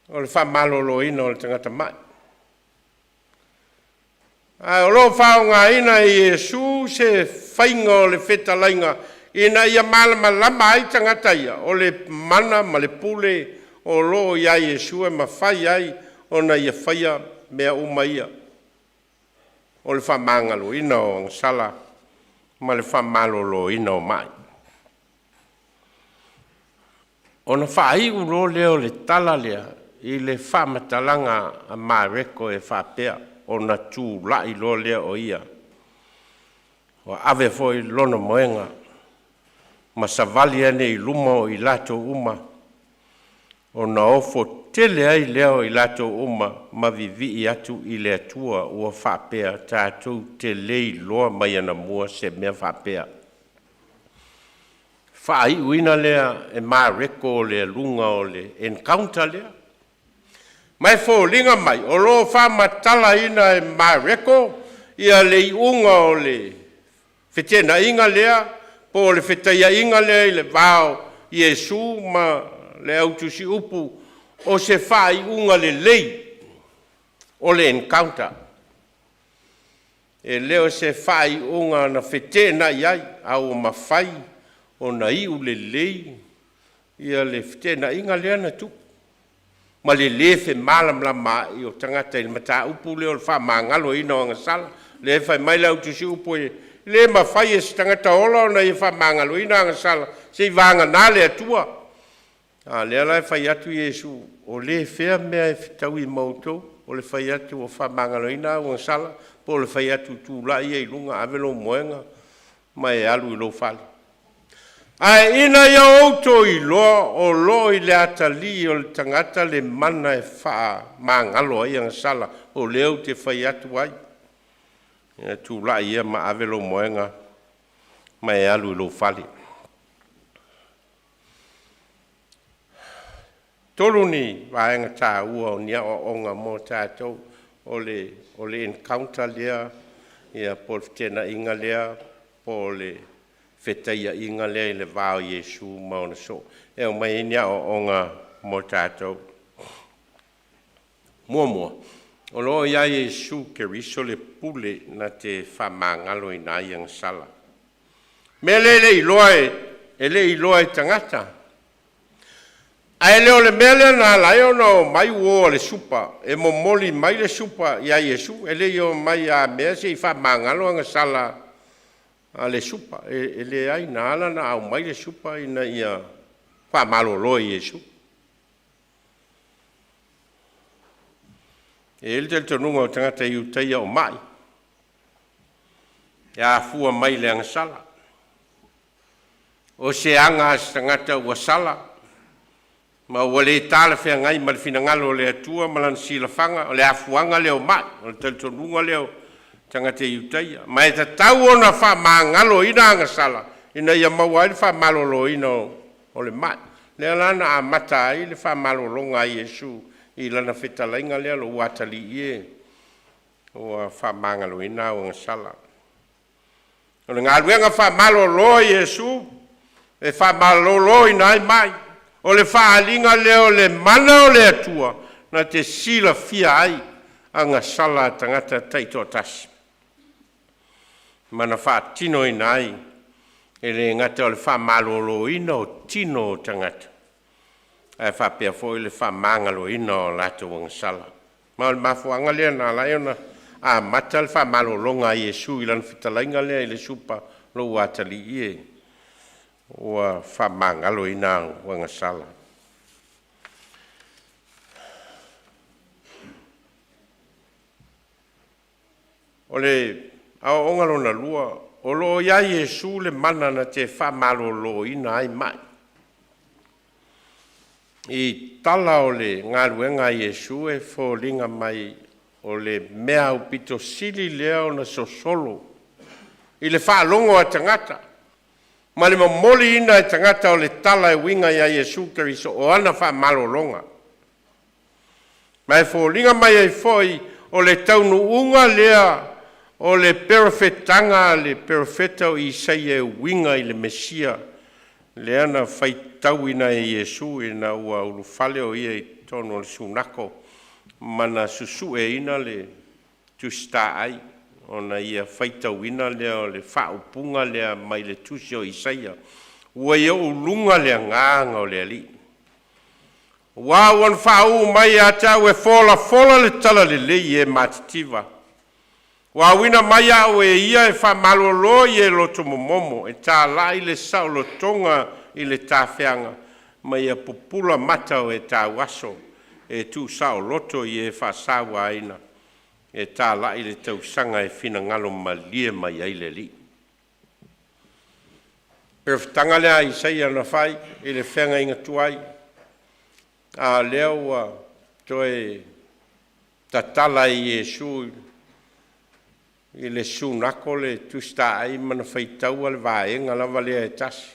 O le faamaloloina o le tagata mai. Ae o lo o faaaogaina e Iesu se faiga o le fetalaiga ina ia malamalama ai tagata ia, o le mana ma le pule o lo o ia Iesu e mafai ai ona ia faia mea uma ia, o le faamagaloina o agasala ma le faamaloloina o mai. Ona faaiu loa lea o le tala lea i le faamatalaga a Mareko e faapea, ona tulai loa lea o ia, ua ave foi lona moega ma savali ane i luma o i latou uma, ona ofo tele ai lea o i latou uma ma vivii atu i le Atua ua faapea, tatou te le iloa mai anamua se mea faapea. Faaiuina lea e Mareko o le aluga o le encounter lea. Ma e foliga mai o lo o faamatalaina e Mareko ia le iuga o le feteenaiga lea po o le fetaiaiga lea i le va o Iesu ma le au tusiupu, o se faaiuga lelei o le encounter. E le o se faaiuga na feteenai ai, a ua mafai ona iu lelei ia le feteenaiga lea na tupu, ma le le femalamalamaai o tagata i le mataupu lea o le faamagaloina o agasala. Lea e fai mai le au tusiupu, e le mafai e se tagata ola ona ia faamagaloina agasala seiavagana le Atua. A o lea la e fai atu Iesu, o le fea mea e fetaui ma outou, o le fai atu ua faamagaloina au agasala, po o le fai atu, tulai ia i luga ave lou moega ma e alu i lou fale. Ae ina ia outou iloa o lo o i le atalii o le tagata le mana e faamagalo ai agasala, o lea ou te fai atu ai, ia tulai ia ma ave lou moega ma e alu i lou fale. Tolu ni vaega taua o ni aoaoga mo tatou o le encounter lea, ia po o le feteenaiga lea po o le fetaiaiga lea i le va o Iesu ma ona soo, e aumai ai ni aoaoga mo tatou. Muamua, o lo o ia Iesu Keriso le pule na te faamagaloina ai agasala. Mea lea e le iloa e le iloa e tagata. Ae le o le mea lea na ala ai ona omai uo a le supa e momoli mai le supa ia Iesu, e le i omai a mea se i faamagalo agasala a le supa. E leai, na ala ona aumai le supa ina ia faamalolo e Iesu. E i ai le talitonuga o tagata Iutaia o mai e afua mai i le agasala. O se aga a se tagata ua sala ma ua le talafeagai ma le finagalo o le Atua ma lana silafaga, o le afuaga lea o mai. O le talitonuga lea o tagata Iutaia, ma e tatau ona faamagaloina agasala ina ia maua ai le faamaloloina o le mai. Lea la na amata ai le faamalologa a Iesu i lana fetalaiga lea, “Lou atalii e, ua faamagaloina au agasala.” O le galuega faamalolo a Iesu e faamaloloina ai mai, o le faaaliga lea o le mana o le Atua na te silafia ai agasala a tagata taitoatasi, ma na faatinoina ai e le gata o le faamaloloina o tino o tagata, ae faapea foi le faamagaloina o latou agasala. Ma o le mafuaaga lea na ala ai ona amata le faamalologa a Iesu i lana fetalaiga lea i le supa, “Lou atalii e, ua faamagaloina au agasala.” O le aoaoga lona lua, o lo o ia Iesu le mana na te faamaloloina ai mai. I tala o le galuega a Iesu e foliga mai o le mea aupito sili lea ona sosolo i le faalogo a tagata ma le momoliina e tagata o le tala e uiga ia Iesu Keriso o ana faamalologa. Ma e foliga mai ai foi o le taunuuga lea o le perofetaga a le perofeta o Isaia e uiga i le Mesia lea na faitauina e Iesu ina ua ulufale o ia i totonu o le Sunako ma na susueina le tusitaai ona ia faitauina lea o le faaupuga lea mai le tusi o Isaia, “Ua i ou luga le agaga o le Alii, aua ua na faauu mai ia te au e folafola le talalelei i e matitiva. Ua auina mai au e ia e faamalolo i e loto momomo, e talai le saolotoga i le tafeaga, ma ia pupula mata o e tauaso, e tuusaoloto i e faasauaina, e talai le tausaga e finagalo malie mai ai le Alii.” O le profetaga lea a Isaia na fai i le feagaiga tuai, a o lea ua toe tatala e Iesu i le Sunako le tusitaai ma na faitaua le vaega lava lea e tasi.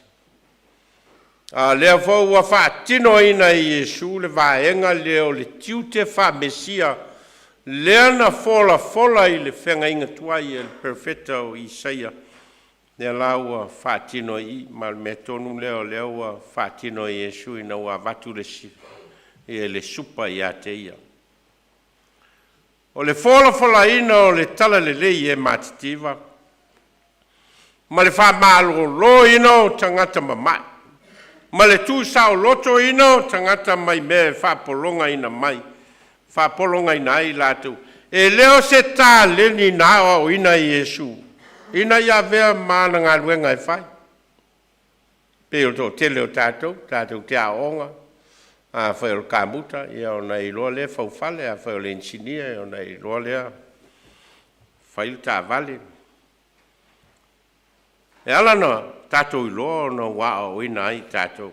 A o lea foi ua faatinoina e Iesu le vaega lea o le tiute faa-Mesia lea na folafola i le feagaiga tuai e le perofeta o Isaia, lea la ua faatino i i, ma o le mea tonu lea o lea ua faatino e Iesu ina ua avatu le supa ia te Ia. O le folafolaina o le talalelei i e matitiva ma le faamaloloina o tagata mamai ma le tuusaolotoina o tagata mai mea e faapologaina ai i latou, e le o se taleni na aoaoina e Iesu ina ia avea ma ana galuega e fai. Pei o le toatele o tatou, tatou te aooga, afai o le kamuta ona e iloa lea e faufale, afai o le inisinia ona e iloa lea e fai le taavale. E ala ona tatou iloa ona ua aoaoina ai tatou.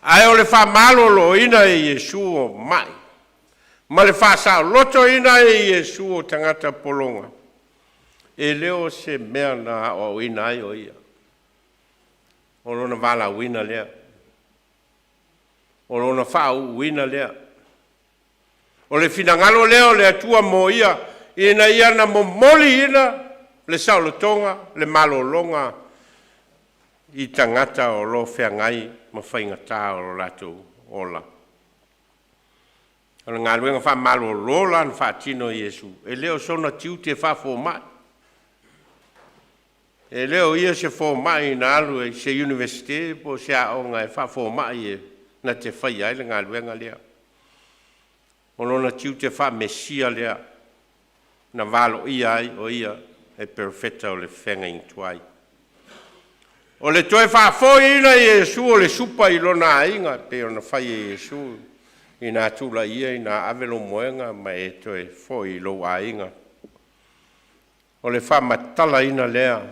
Ae o le faamaloloina e Iesu o mai ma le faasaolotoina e Iesu o tagata pologa, e le o se mea na aoaoina ai o ia. O lona valaauina lea, o lona faauuina lea, o le finagalo lea o le Atua mo ia, ina ia na momoliina le saolotoga, le malologa i tagata o lo o feagai ma faigata o lo latou ola. O le galuega faamalolo la na faatino e Iesu, e le o sona tiute faafomai. E le o ia se fomai na alu i se Iunivesite po o se aoga e faafomai e na te faia ai le galuega lea. O lona tiute faa-Mesia lea na valoia ai o ia e perofeta o le feagaiga tuai. O le toe faafoiina e Iesu o le supa i lona aiga e pei ona fai e Iesu, “Ina tulai ia ina ave lou moega ma e toe foi i lou aiga.” O le faamatalaina lea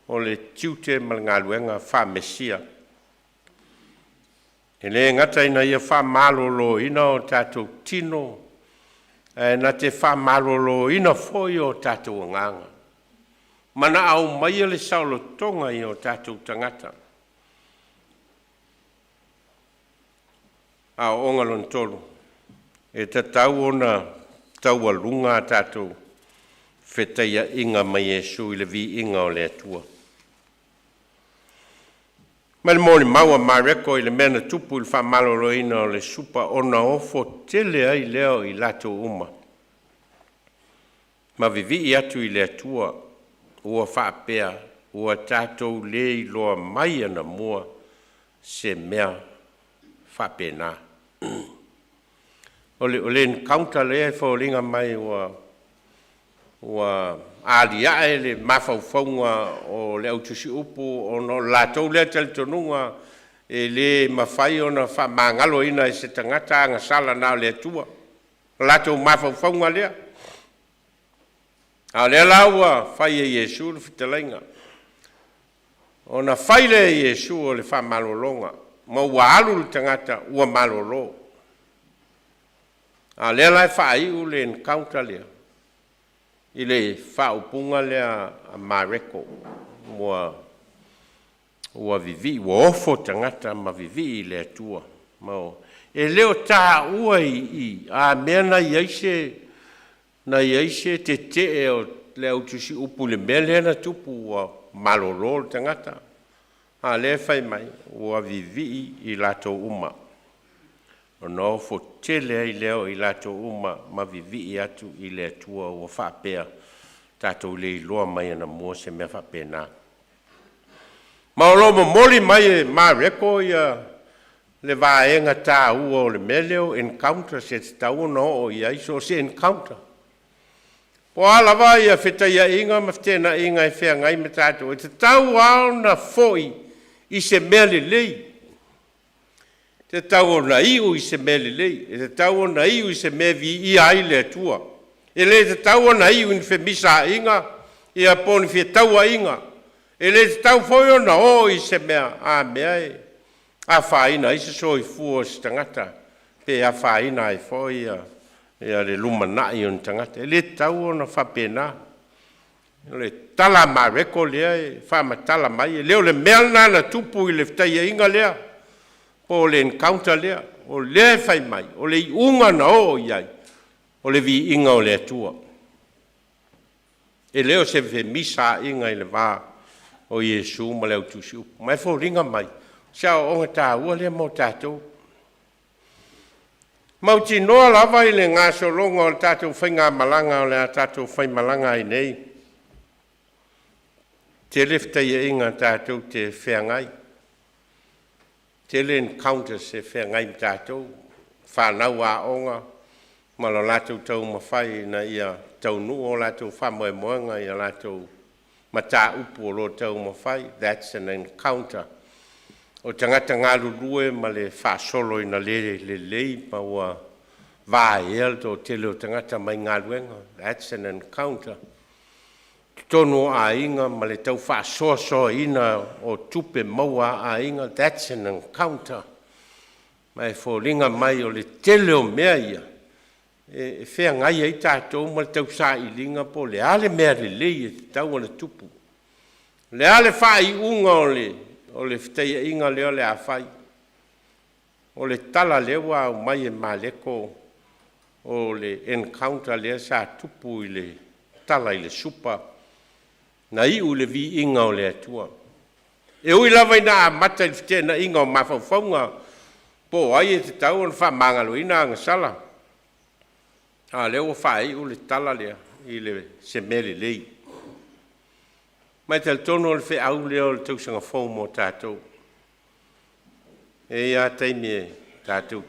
o le tiute ma le galuega faa-Mesia. E le gata ina ia faamaloloina o tatou tino, ae na te faamaloloina foi o tatou agaga ma na aumaia le saolotoga i o tatou tagata. Aoaoga lona tolu, e tatau ona taualuga a tatou fetaiaiga ma Iesu i le viiga o le Atua. Mai le molimau a Mareko i le mea na tupu i le faamaloloina o le supa ona ofo tele ai lea o i latou uma, ma vivii atu i le Atua ua faapea, “Ua tatou le iloa mai anamua se mea faapena.” O le encounter lea e foliga mai ua aliae le mafaufauga o le autusiupu ona o le latou lea talitonuga e le mafai ona faamagaloina e se tagata agasala na o le Atua. O latou mafaufauga lea. A o lea la ua fai e Iesu le fetalaiga, ona fai lea e Iesu o le faamalologa. Ma ua alu le tagata ua malolo. A o lea la e faaiu le encounter lea i le faaupuga lea a Mareko, ua ua vivii, ua ofo tagata ma vivii i le Atua. Ma e le o taua i i a mea na i ai se na i ai se tetee o le au tusiupu i le mea lea na tupu ua malolo le tagata, a o lea e fai mai ua vivii i latou uma, ona ofo tele ai lea o i latou uma ma vivii atu i le Atua ua faapea, tatou le iloa mai anamua se mea faapena. Ma o lo o momoli mai e Mareko ia le vaega taua o le mea lea o encounters e tatau ona oo i ai so o se encounter. Po o a lava ia fetaiaiga ma feteenaiga e feagai ma tatou, e tatau lava ona foi i se mea lelei, e tatau ona iu i se mea lelei, e tatau ona iu i se mea e viia ai le Atua. E le tatau ona iu i ni femisaaiga ia po o ni fetauaiga. E le tatau foi ona oo i se mea a mea e afaina ai se soifua o se tagata pe afaina ai foi le lumanai o ni tagata. E le tatau ona faapena. O le tala a Mareko lea e faamatala mai, e le o le mea lena na tupu i le fetaiaiga lea po o le encounter lea. O lea e fai mai, o le iuga na oo i ai, o le viiga o le Atua. E le o se femisaaiga i le va o Iesu ma le au tusiupu. Ma e foliga mai, o se aoaoga taua lea mo tatou. Mautinoa lava i le gasologa o le tatou faigamalaga o le a tatou faimalaga ai nei, tele fetaiaiga tatou te feagai, tele encounters e feagai ma tatou, fanau aoga ma lo latou taumafai ina ia taunuu o latou faamoemoega i a latou mataupu o lo o taumafai. That's an encounter. O tagata galulue ma le faasolo ina le lelei ma ua vaea le toatele o tagata mai galuega. That's an encounter. Totonu o aiga ma le tau faasoasoaina o tupe maua a aiga. That's an encounter. Ma e foliga mai o le tele o mea ia e feagai ai tatou ma le tausailiga po o le a le mea lelei e tatau ona tupu. O le a le faaiuga o le fetaiaiga lea o le a fai? O le tala lea ua aumai e Mareko o le encounter lea sa tupu i le tala i le supa na iu i le viiga o le Atua. E ui lava ina amata i le feteenaiga o mafaufauga po o ai e tatau ona faamagaloina agasala, a o lea ua faaiu le tala lea i le se mea lelei. Ma e talitonu o le feau lea o le tausaga fou mo tatou. E i ai lava taimi e tatou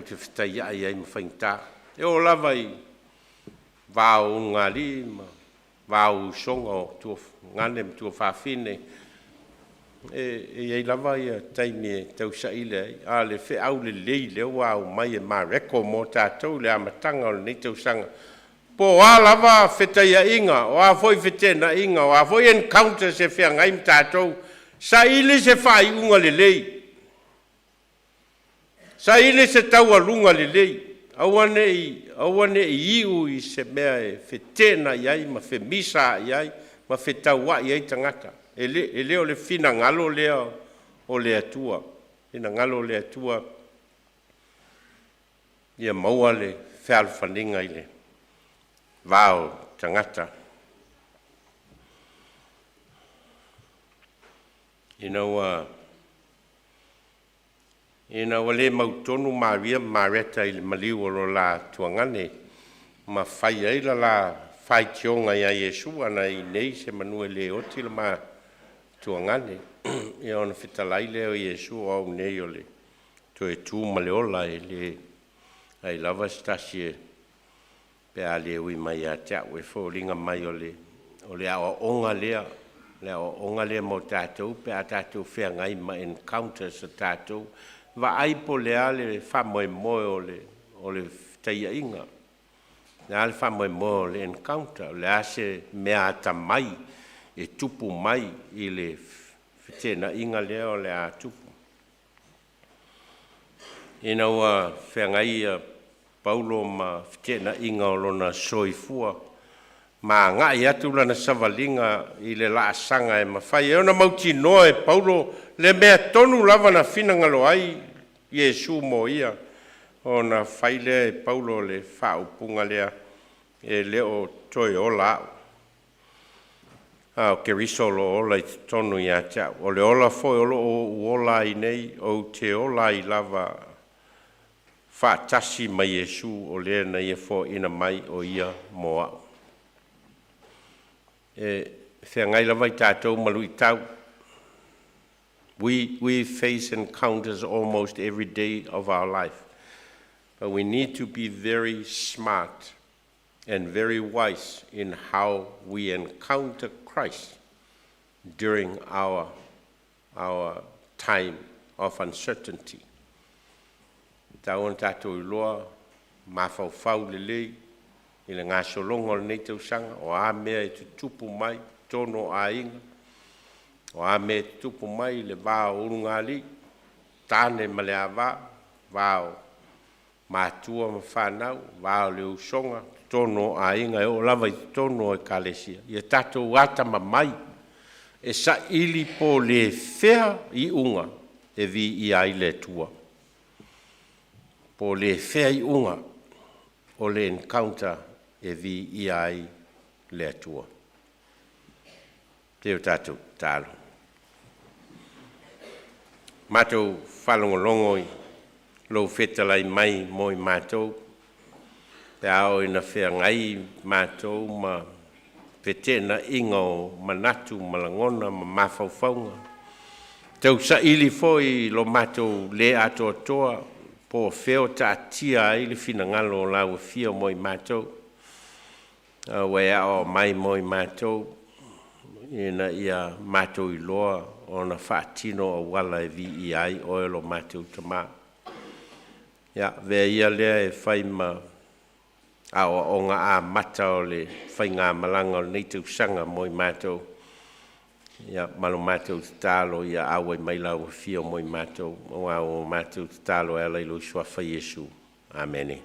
te fetaiai ai ma faigata. E oo lava i va o ulugalii ma va o usoga o tuagane ma tuafafine, e i ai lava taimi e tausaili ai, a o le feau lelei lea ua aumai e Mareko mo tatou i le amataga o lenei tausaga. Po o a lava fetaiaiga, o a foi feteenaiga, o a foi encounters e feagai ma tatou, saili se faaiuga lelei, saili se taualuga lelei, aua ne i aua ne i iu i se mea e feteenai ai ma femisaai ai ma fetauai ai tagata. E le o le finagalo lea o le Atua. O le finagalo o le Atua ia maua le fealofaniga i le va o tagata. Ina ua ina ua le mautonu Maria ma Mareta i le maliu o lo la tuagane ma fai ai le la faitioga ia Iesu, “Ana e i inei semanu e le oti le ma tuagane.” Ia ona fetalai lea o Iesu, “O au nei o le toe tu ma le ola, e leai lava se tasi e pe a le ui mai ia te au.” E foliga mai o le aoaoga lea, le aoaoga lea mo tatou pe a tatou feagai ma encounters a tatou, vaai po o le a le faamoemoe o le fetaiaiga, o le a le faamoemoe o le encounter, o le a se mea atamai e tupu mai i le feteenaiga lea o le a tupu. Ina ua feagai ia Paulo ma feteenaiga o lona soifua ma agai atu lana savaliga i le laasaga e mafai ai ona mautinoa e Paulo le mea tonu lava na finagalo ai Iesu mo ia, ona fai lea e Paulo o le faaupuga lea, “E le o toe ola au, a o Keriso o lo o ola i totonu ia te au. O le ola foi o lo o ou ola ai nei, ou te ola ai lava faatasi ma Iesu o le na Ia foaina mai o Ia mo a'u.” E feagai lava i tatou ma luitau. We face encounters almost every day of our life, but we need to be very smart and very wise in how we encounter Christ during our time of uncertainty. Tatau ona tatou iloa mafaufau lelei i le gasologa o lenei tausaga, o a mea e tutupu mai totonu o aiga, o a mea e tutupu mai i le va o ulugalii, tane ma le ava, va o matua ma fanau, va o le usoga, totonu o aiga e oo lava i totonu o ekalesia. Ia tatou atamamai e saili po o le fea iuga e viia ai le Atua, po o le fea iuga o le encounter e viia ai le Atua. Se i o tatou tatalo. Matou faalogologo i lou fetalai mai mo i matou pe a oo ina feagai matou ma feteenaiga o manatu ma lagona ma mafaufauga, tausaili foi i lo matou le atoatoa po o fea o taatia ai le finagalo o lau Afio mo i matou, a ua e aoao mai mo i matou ina ia matou iloa ona faatino auala e viia ai Oe lo matou Tama. Ia, avea ia lea e fai ma aoaoga amata o le faigamalaga o lenei tausaga mo i matou, ia ma lo matou tatalo ia auai mai lau Afio mo i matou, aua ua matou tatalo e ala i lou Suafa Iesu. Amene.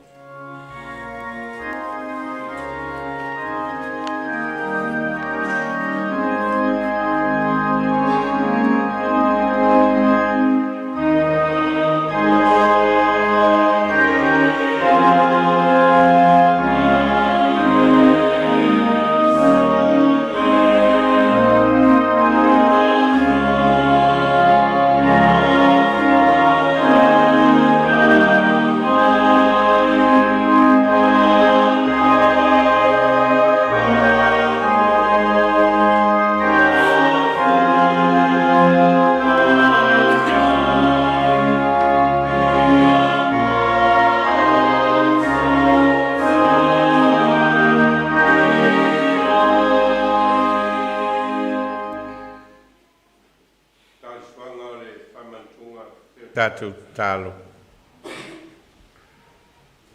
Tatou tatalo.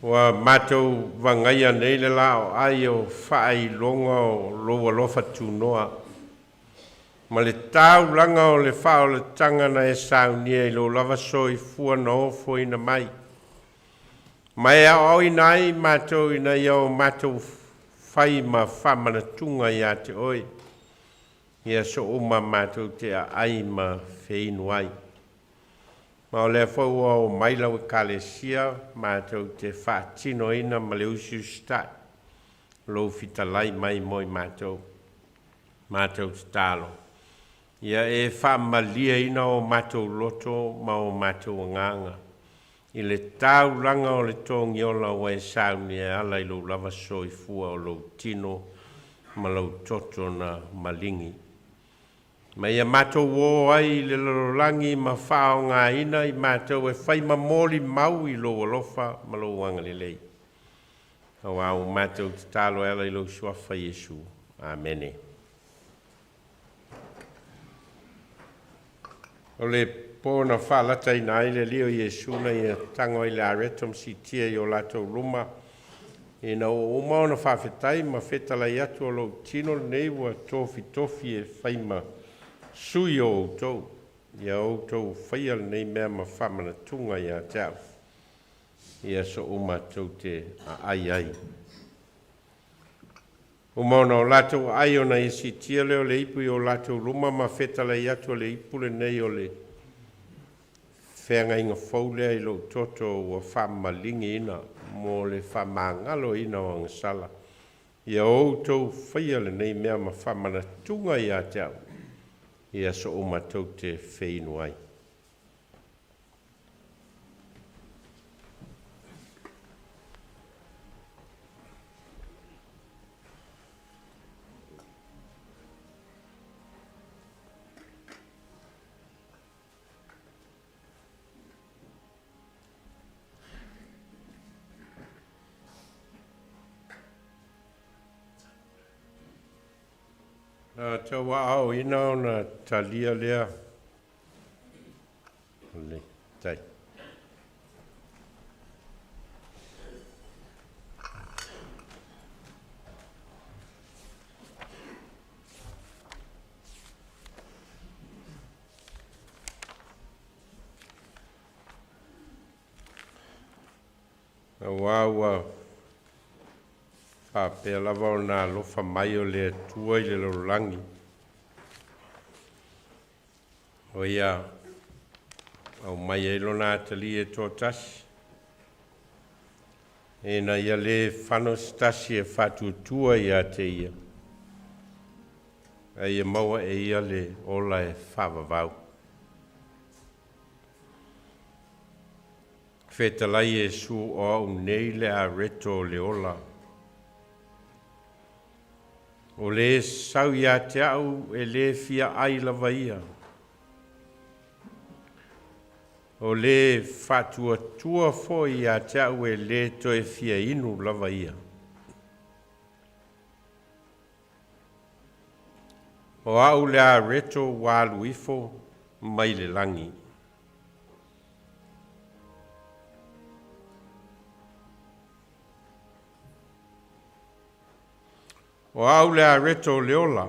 Ua matou vagaia nei le laoai o faailoga o lou alofa tunoa ma le taulaga o le faaolataga na e saunia i lou lava soifua na ofoina mai ma e aoaoina ai matou ina ia o matou fai ma faamanatuga iā te oe i aso uma matou te aai ma feinu ai. Ma o lea foi ua oo mai lau Ekalesia matou te faatinoina ma le usiusitai lou fitalai mai mo i matou. Matou tatalo, ia e faamalieina o matou loto ma o matou agaga i le taulaga o le togiola ua e saunia e ala i lou lava soifua o lou tino ma lou toto na maligi. Ma ia matou o ai i le lalolagi ma faaaogaina i matou e fai ma molimau i lou alofa ma lou agalelei. Aua ua matou tatalo e ala i lou Suafa Iesu. Amene. O le po na faalataina ai le Alii o Iesu na ia tago ai le areto ma siitia i o latou luma, ina ua uma ona faafetai ma fetalai atu, o lou tino lenei ua tofitofi e fai ma sui o outou, ia outou faia lenei mea ma faamanatuga ia te au, i aso uma tou te aai ai. Uma ona o latou aai ona ia siitia lea o le ipu i o latou luma ma fetalai atu o le ipu lenei o le feagaiga fou lea i lou toto ua faamaligiina mo le faamagaloina o agasala. Ia outou faia lenei mea ma faamanatuga ia te au, i aso uma tou te feinu ai. Na tauaoina ona talia lea le tai. Auā ua faapea lava ona alofa mai o le Atua i le lalolagi, o ia aumai ai lona atalii e toatasi, ina ia lē fano se tasi e faatuatua ia te ia, a ia maua e ia le ola e faavavau. Fetalai Iesu, o au nei le areto o le ola. O le sau ia te au e lē fia ai lava ia. O le faatuatua foi ia te au e lē toe fia inu lava ia. O au le areto ua alu ifo mai le lagi. O au le areto o le ola.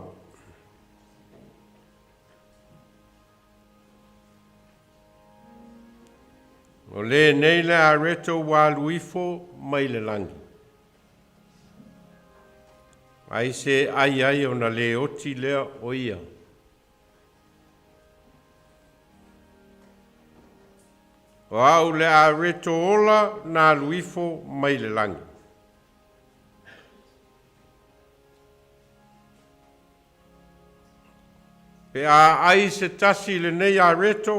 O lenei le areto ua alu ifo mai le lagi. Ai se ai ai ona lē oti lea o ia. O au le areto ola na alu ifo mai le lagi. Pe a ai se tasi i lenei areto,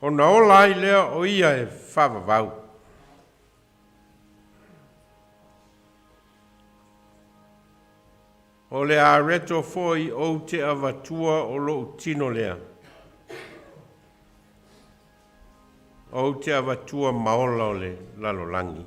ona ola ai lea o ia e faavavau. O le areto foi ou te avatua o lou tino lea. Ou te avatua ma ola o le lalolagi.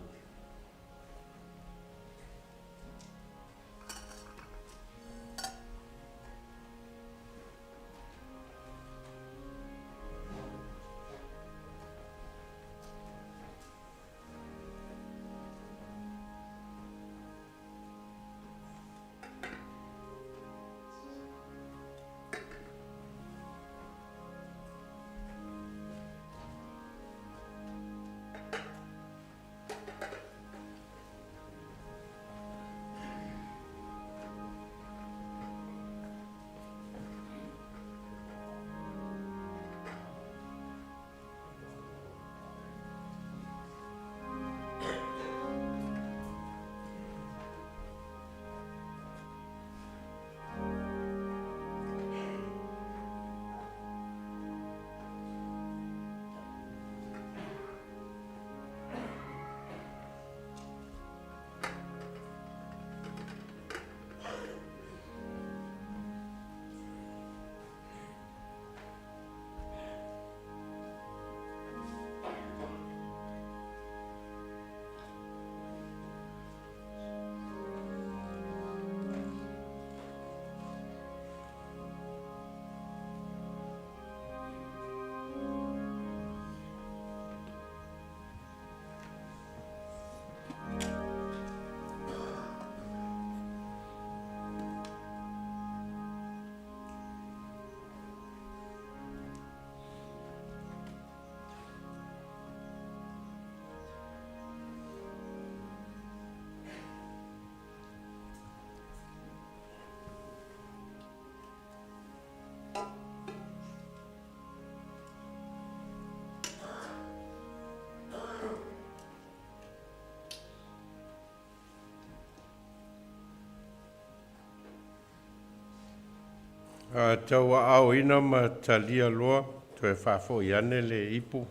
A tauaaoina ma talia loa, toe faafoi ane le ipu.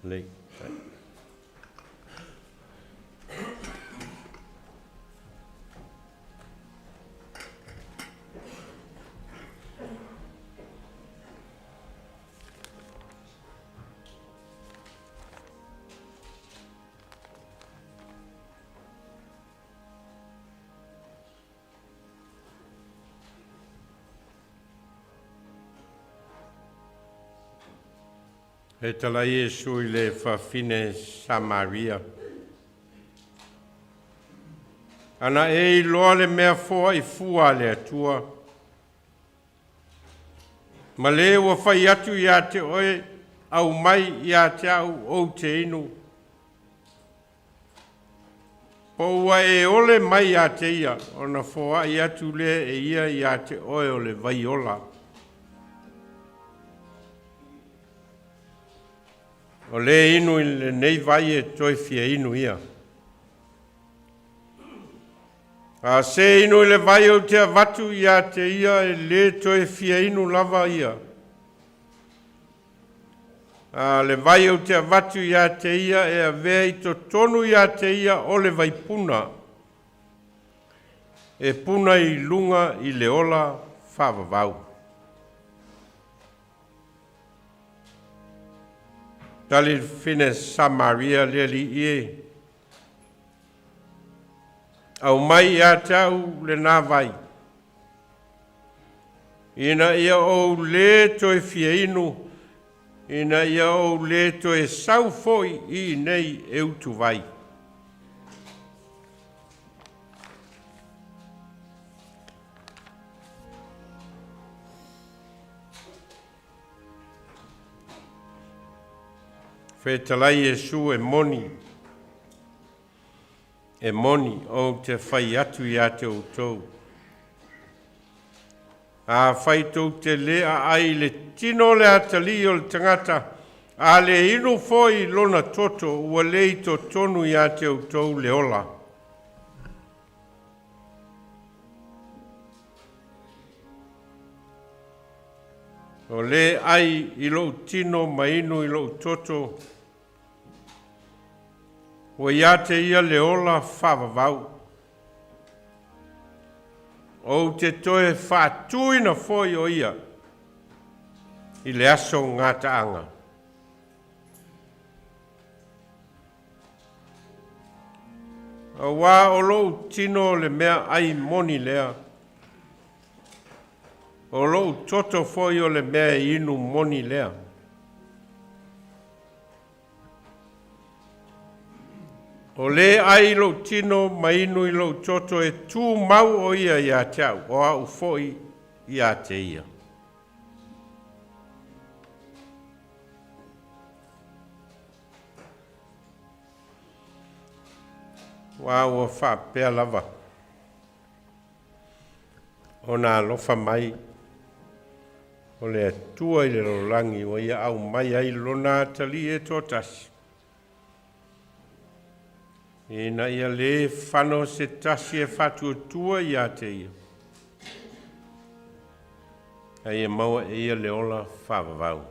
Lei. E talai Iesu i le fafine Samaria. Ana e iloa le mea foai fua a le Atua, ma le ua fai atu ia te oe, aumai ia te au ou te inu. Po ua e ole mai ia te ia, ona foai atu lea e ia ia te oe o le vai ola. O le inu i lenei vai e toe fia inu ia. A se inu i le vai ou te avatu ia te ia e le toe fia inu lava ia. A le vai ou te avatu ia te ia e avea i totonu ia te ia o le vaipuna. E puna i luga i le ola faavavau. Tali le fafine Samaria le Alii e, aumai ia te au lenā vai, ina ia ou lē toe fia inu, ina ia ou lē toe sau foi i inei e utuvai. Fetalai Iesu e moni, e moni ou te fai atu ia te outou. Afai tou te lē aai i le tino o le atalii o le tagata, a le inu foi i lona toto, ua le i totonu ia te outou le ola. O le ai i lou tino ma inu i lou toto, ua ia te ia le ola faavavau. Ou te toe faatuina foi o ia i le aso gataaga. Auā o lou tino o le meaai moni lea, o lou toto foi o le mea inu moni lea. O le ai i lou tino ma inu i lou toto e tumau o ia ia te au, o au foi ia te ia. Ua ua faapea lava ona alofa mai o le Atua i le lalolagi ua ia aumai ai lona atalii e toatasi, ina ia lē fano se tasi e faatuatua ia te ia, ae ia maua e ia le ola faavavau.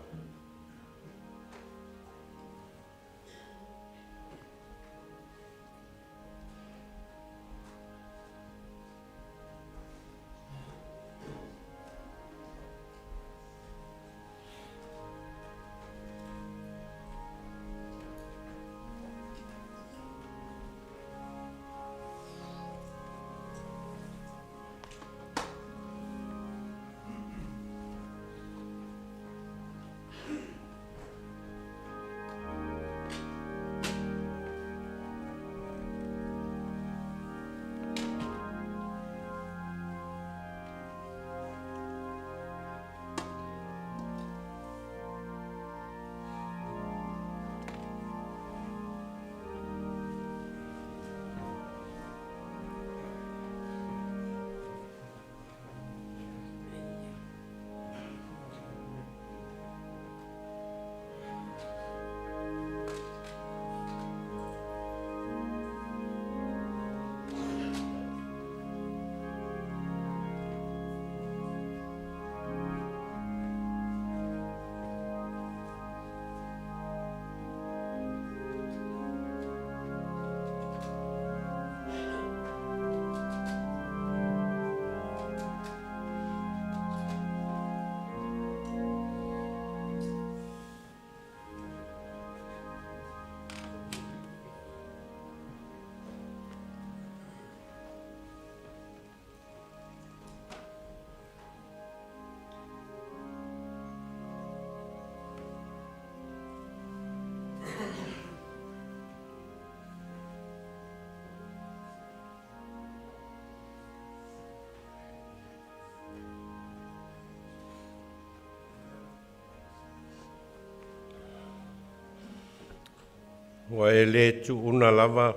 Ua e le tuuna lava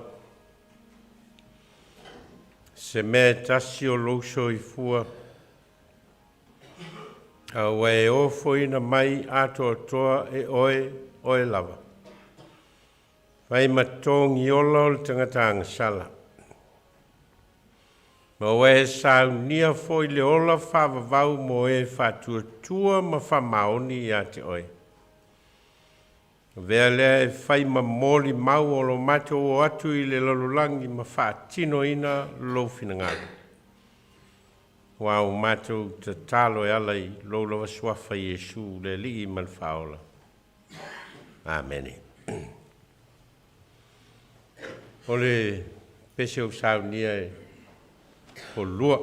se mea e tasi o lou soifua, a ua e ofoina mai atoatoa e Oe, Oe lava, fai ma togiola o le tagata agasala. Ma ua e saunia foi le ola faavavau mo e faatuatua ma faamaoni ia te Oe. Avea lea e fai ma molimau o lo matou o atu i le lalolagi ma faatinoina lou finagalo. Ua o matou tatalo e ala i lou lava suafa Iesu le Alii ma le Faaola. Amene. O le pese o saunia e polua.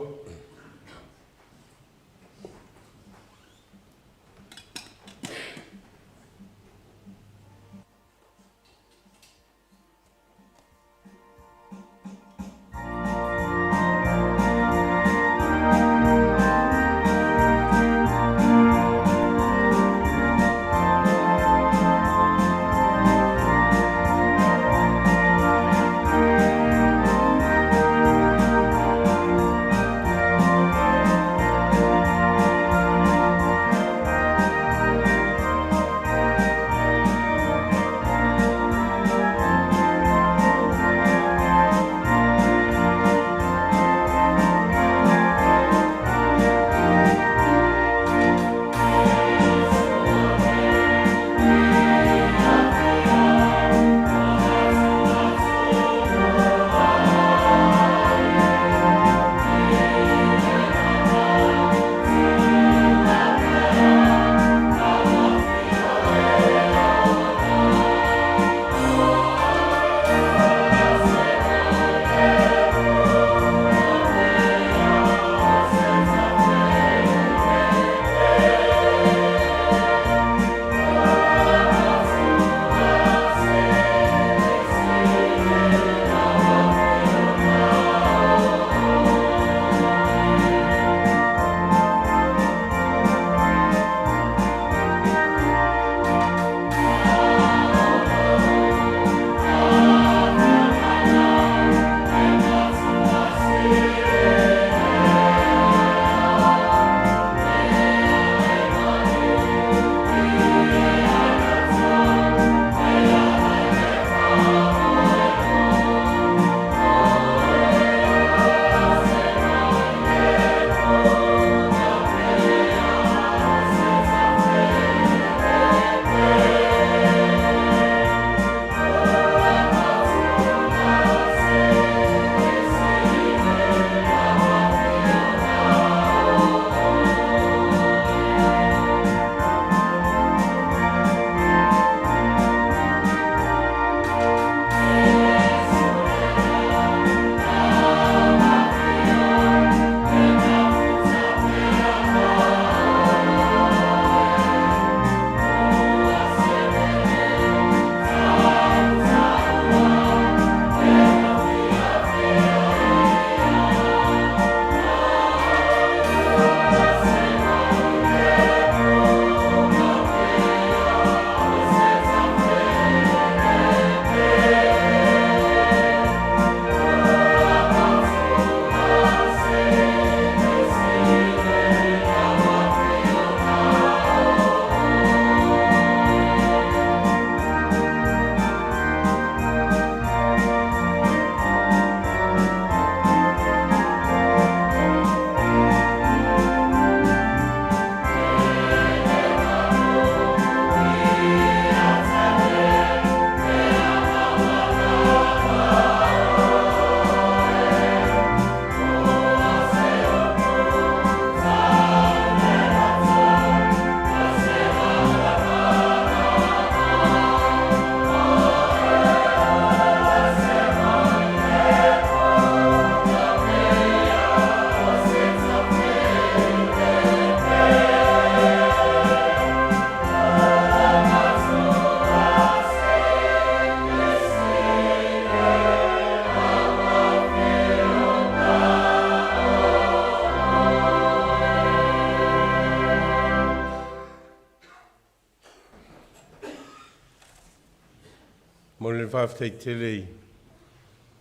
Momoli le faafetai tele i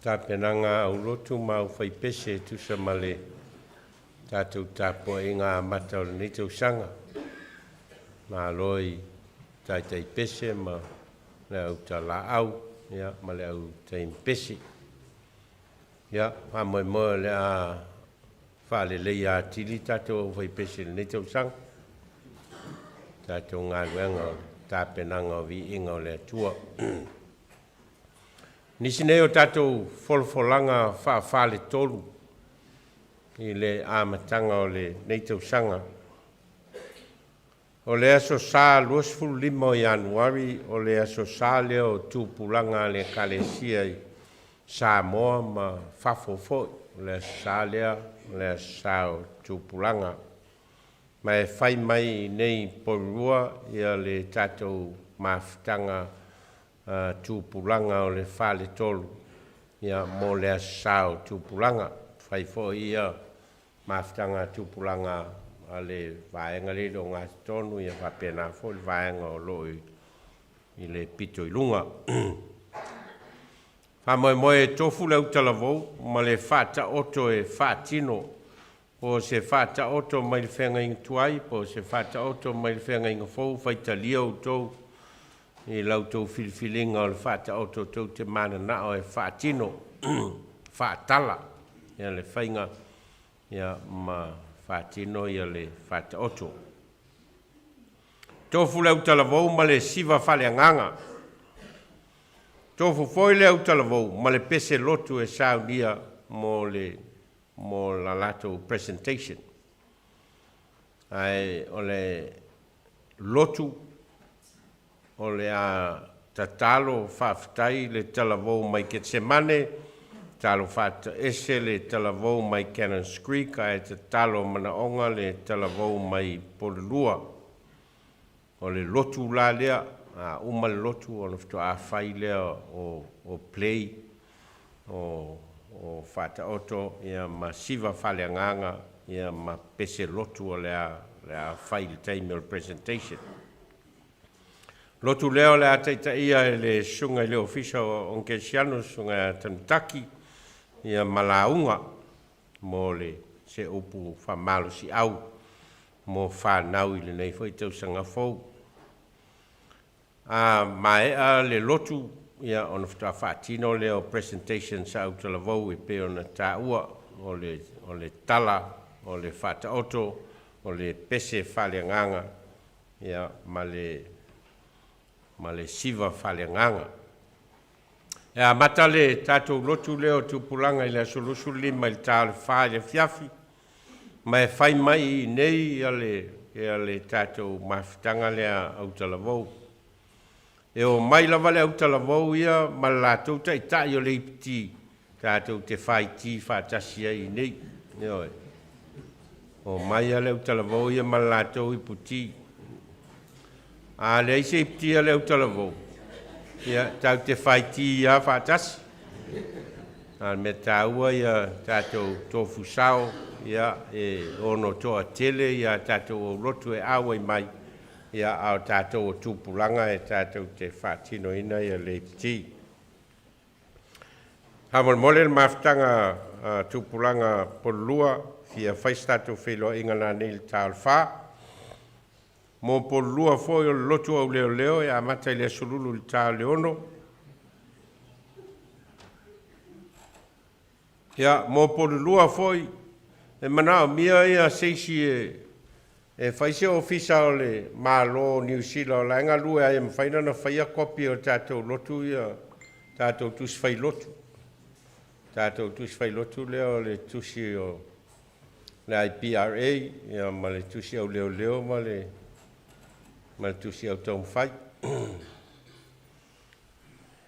tapenaga a aulotu ma aufaipese e tusa ma le tatou tapuaiga amata o lenei tausaga. Malo i taitaipese ma le autalaau ma le autaimipese. Ia, faamoemoe o le a faaleleia atili tatou aufaipese i lenei tausaga, tatou galuega o le tapenaga o viiga o le Atua. Nisi nei o tatou folafolaga faafaletolu i le amataga o lenei tausaga. O le Aso Sa 25 o Ianuari, o le Aso Sa lea o tupulaga a le Ekalesia i Samoa ma fafo foi. O le Aso Sa lea, o le Aso Sa o tupulaga. Ma e fai mai nei i Porirua le tatou mafutaga tupulaga o le Faletolu mo le Aso Sa o Tupulaga. Fai foi ia mafutaga a tupulaga a le vaega lea i le ogatotonu, ia faapena foi le vaega o lo o i le pito i luga. Faamoemoe e tofu le autalavou ma le faataoto e faatino, po o se faataoto mai le feagaiga tuai, po o se faataoto mai le feagaiga fou, faitalia outou i la outou filifiliga o le faataoto tou te mananao e faatino, faatala ia le faiga ia ma faatino ia le faataoto. Tofu le autalavou ma le siva faaleagaga. Tofu foi le autalavou ma le pese lotu e saunia mo le mo la latou presentation. Ae o le lotu o le a tatalo faafetai le talavou mai Ketsemane, tatalo faataese le talavou mai Cannons Creek, ae tatalo manaoga le talavou mai Polelua. O le lotu la lea, a uma le lotu ona faatoa fai lea o play o faataoto ia ma siva faaleagaga ia ma pese lotu o le a fai i le taimi o le presentation. Lotu lea o le a taitaia e le susuga i le Ofisa o Onokesiano, susuga ia Tanutaki, ia ma lauga mo le se upu faamalosiau mo fanau i lenei foi tausaga fou. A maea le lotu, ia ona faatoa faatino lea o presentation sa autalavou e pei ona taua, o le tala, o le faataoto, o le pese faaleagaga, ia ma le siva faaleagaga. E amata le tatou lotu lea o tupulaga i le aso 25 i le ta o le 4 i le afiafi, ma e fai mai i nei le tatou mafutaga lea autalavou. E o mai lava le autalavou ia ma le latou taitai o le iputi, tatou te faiti faatasi ai i nei. Ioe. O mai le autalavou ia ma le latou iputi. A leai se iputi a le autalavou, ia tatou te faiti ia faatasi. A le mea taua ia tatou tofu sao, ia e ono toatele ia tatou aulotu e auai mai, ia a o tatou o tupulaga e tatou te faatinoina ia le iputi. Faamolemole le mafutaga tupulaga Polulua, fia fai se tatou feiloaiga nanei i le ta o le 4. Mo Polulua foi o le lotu auleoleo e amata i le aso Lulu i le ta o le 6. Ia, mo Polulua foi, e manaomia ia se isi e fai se ofisa o le Malo o Niu Sila o la e galue ai e mafai ona faia kopi o tatou lotu ia, tatou tusi fai lotu. Tatou tusi fai lotu lea o le tusi o le IPRA ia ma le tusi auleoleo ma le tusi autaumafai.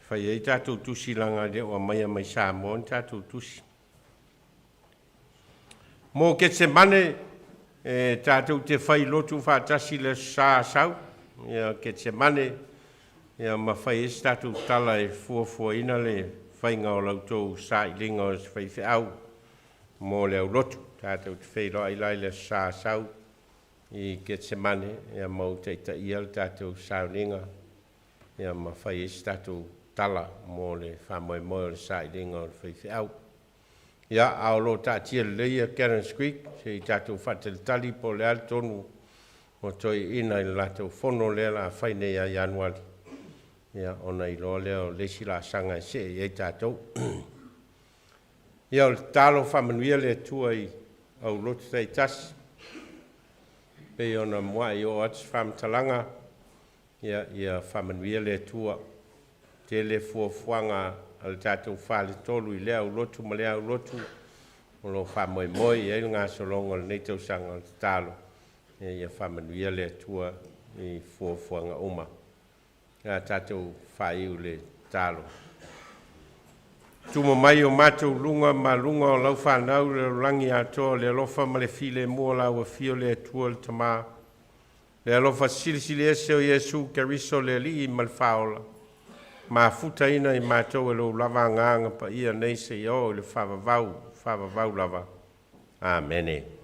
Fai ai tatou tusi laga le o aumaia mai Samoa ni tatou tusi. Mo Ketsemane, e tatou te fai lotu faatasi le Aso Sa sau, ia Ketsemane, ia ma fai ai se tatou tala e fuafuaina le faiga o la outou sailiga o se faifeau mo le aulotu. Tatou te feiloai la i le Aso Sa sau i Ketsemane, ia ma ou taitaia le tatou sauniga, ia ma fai ai se tatou tala mo le faamoemoe o le sailiga o le faifeau. Ia, a o lo o taatia lelei ia Cannons Creek se i tatou faatalitali po o le a le tonu o toeaiina i le latou fono lea o le a fai nei ia Ianuari, ia ona iloa lea o le isi laasaga e see i ai tatou. Ia, o le tatalo, faamanuia le Atua i aulotu taitasi, pei ona muai oo atu se faamatalaga, ia faamanuia le Atua. Tele fuafuaga a le tatou Faletolu i lea aulotu ma lea aulotu o lo o faamoemoe i ai le gasologa o lenei tausaga. O le tatalo, ia faamanuia le Atua i fuafuaga uma. O le a tatou faaiu i le tatalo. Tuma mai o matou luga ma luga o lau fanau i le lalolagi atoa, le alofa ma le filemu o lau afio le Atua le Tama, le alofa silisili ese o Iesu Keriso le Alii ma le Faaola, mafutaina i matou e lou lava Agaga Paia nei seia oo i le faavavau, faavavau lava. Amene.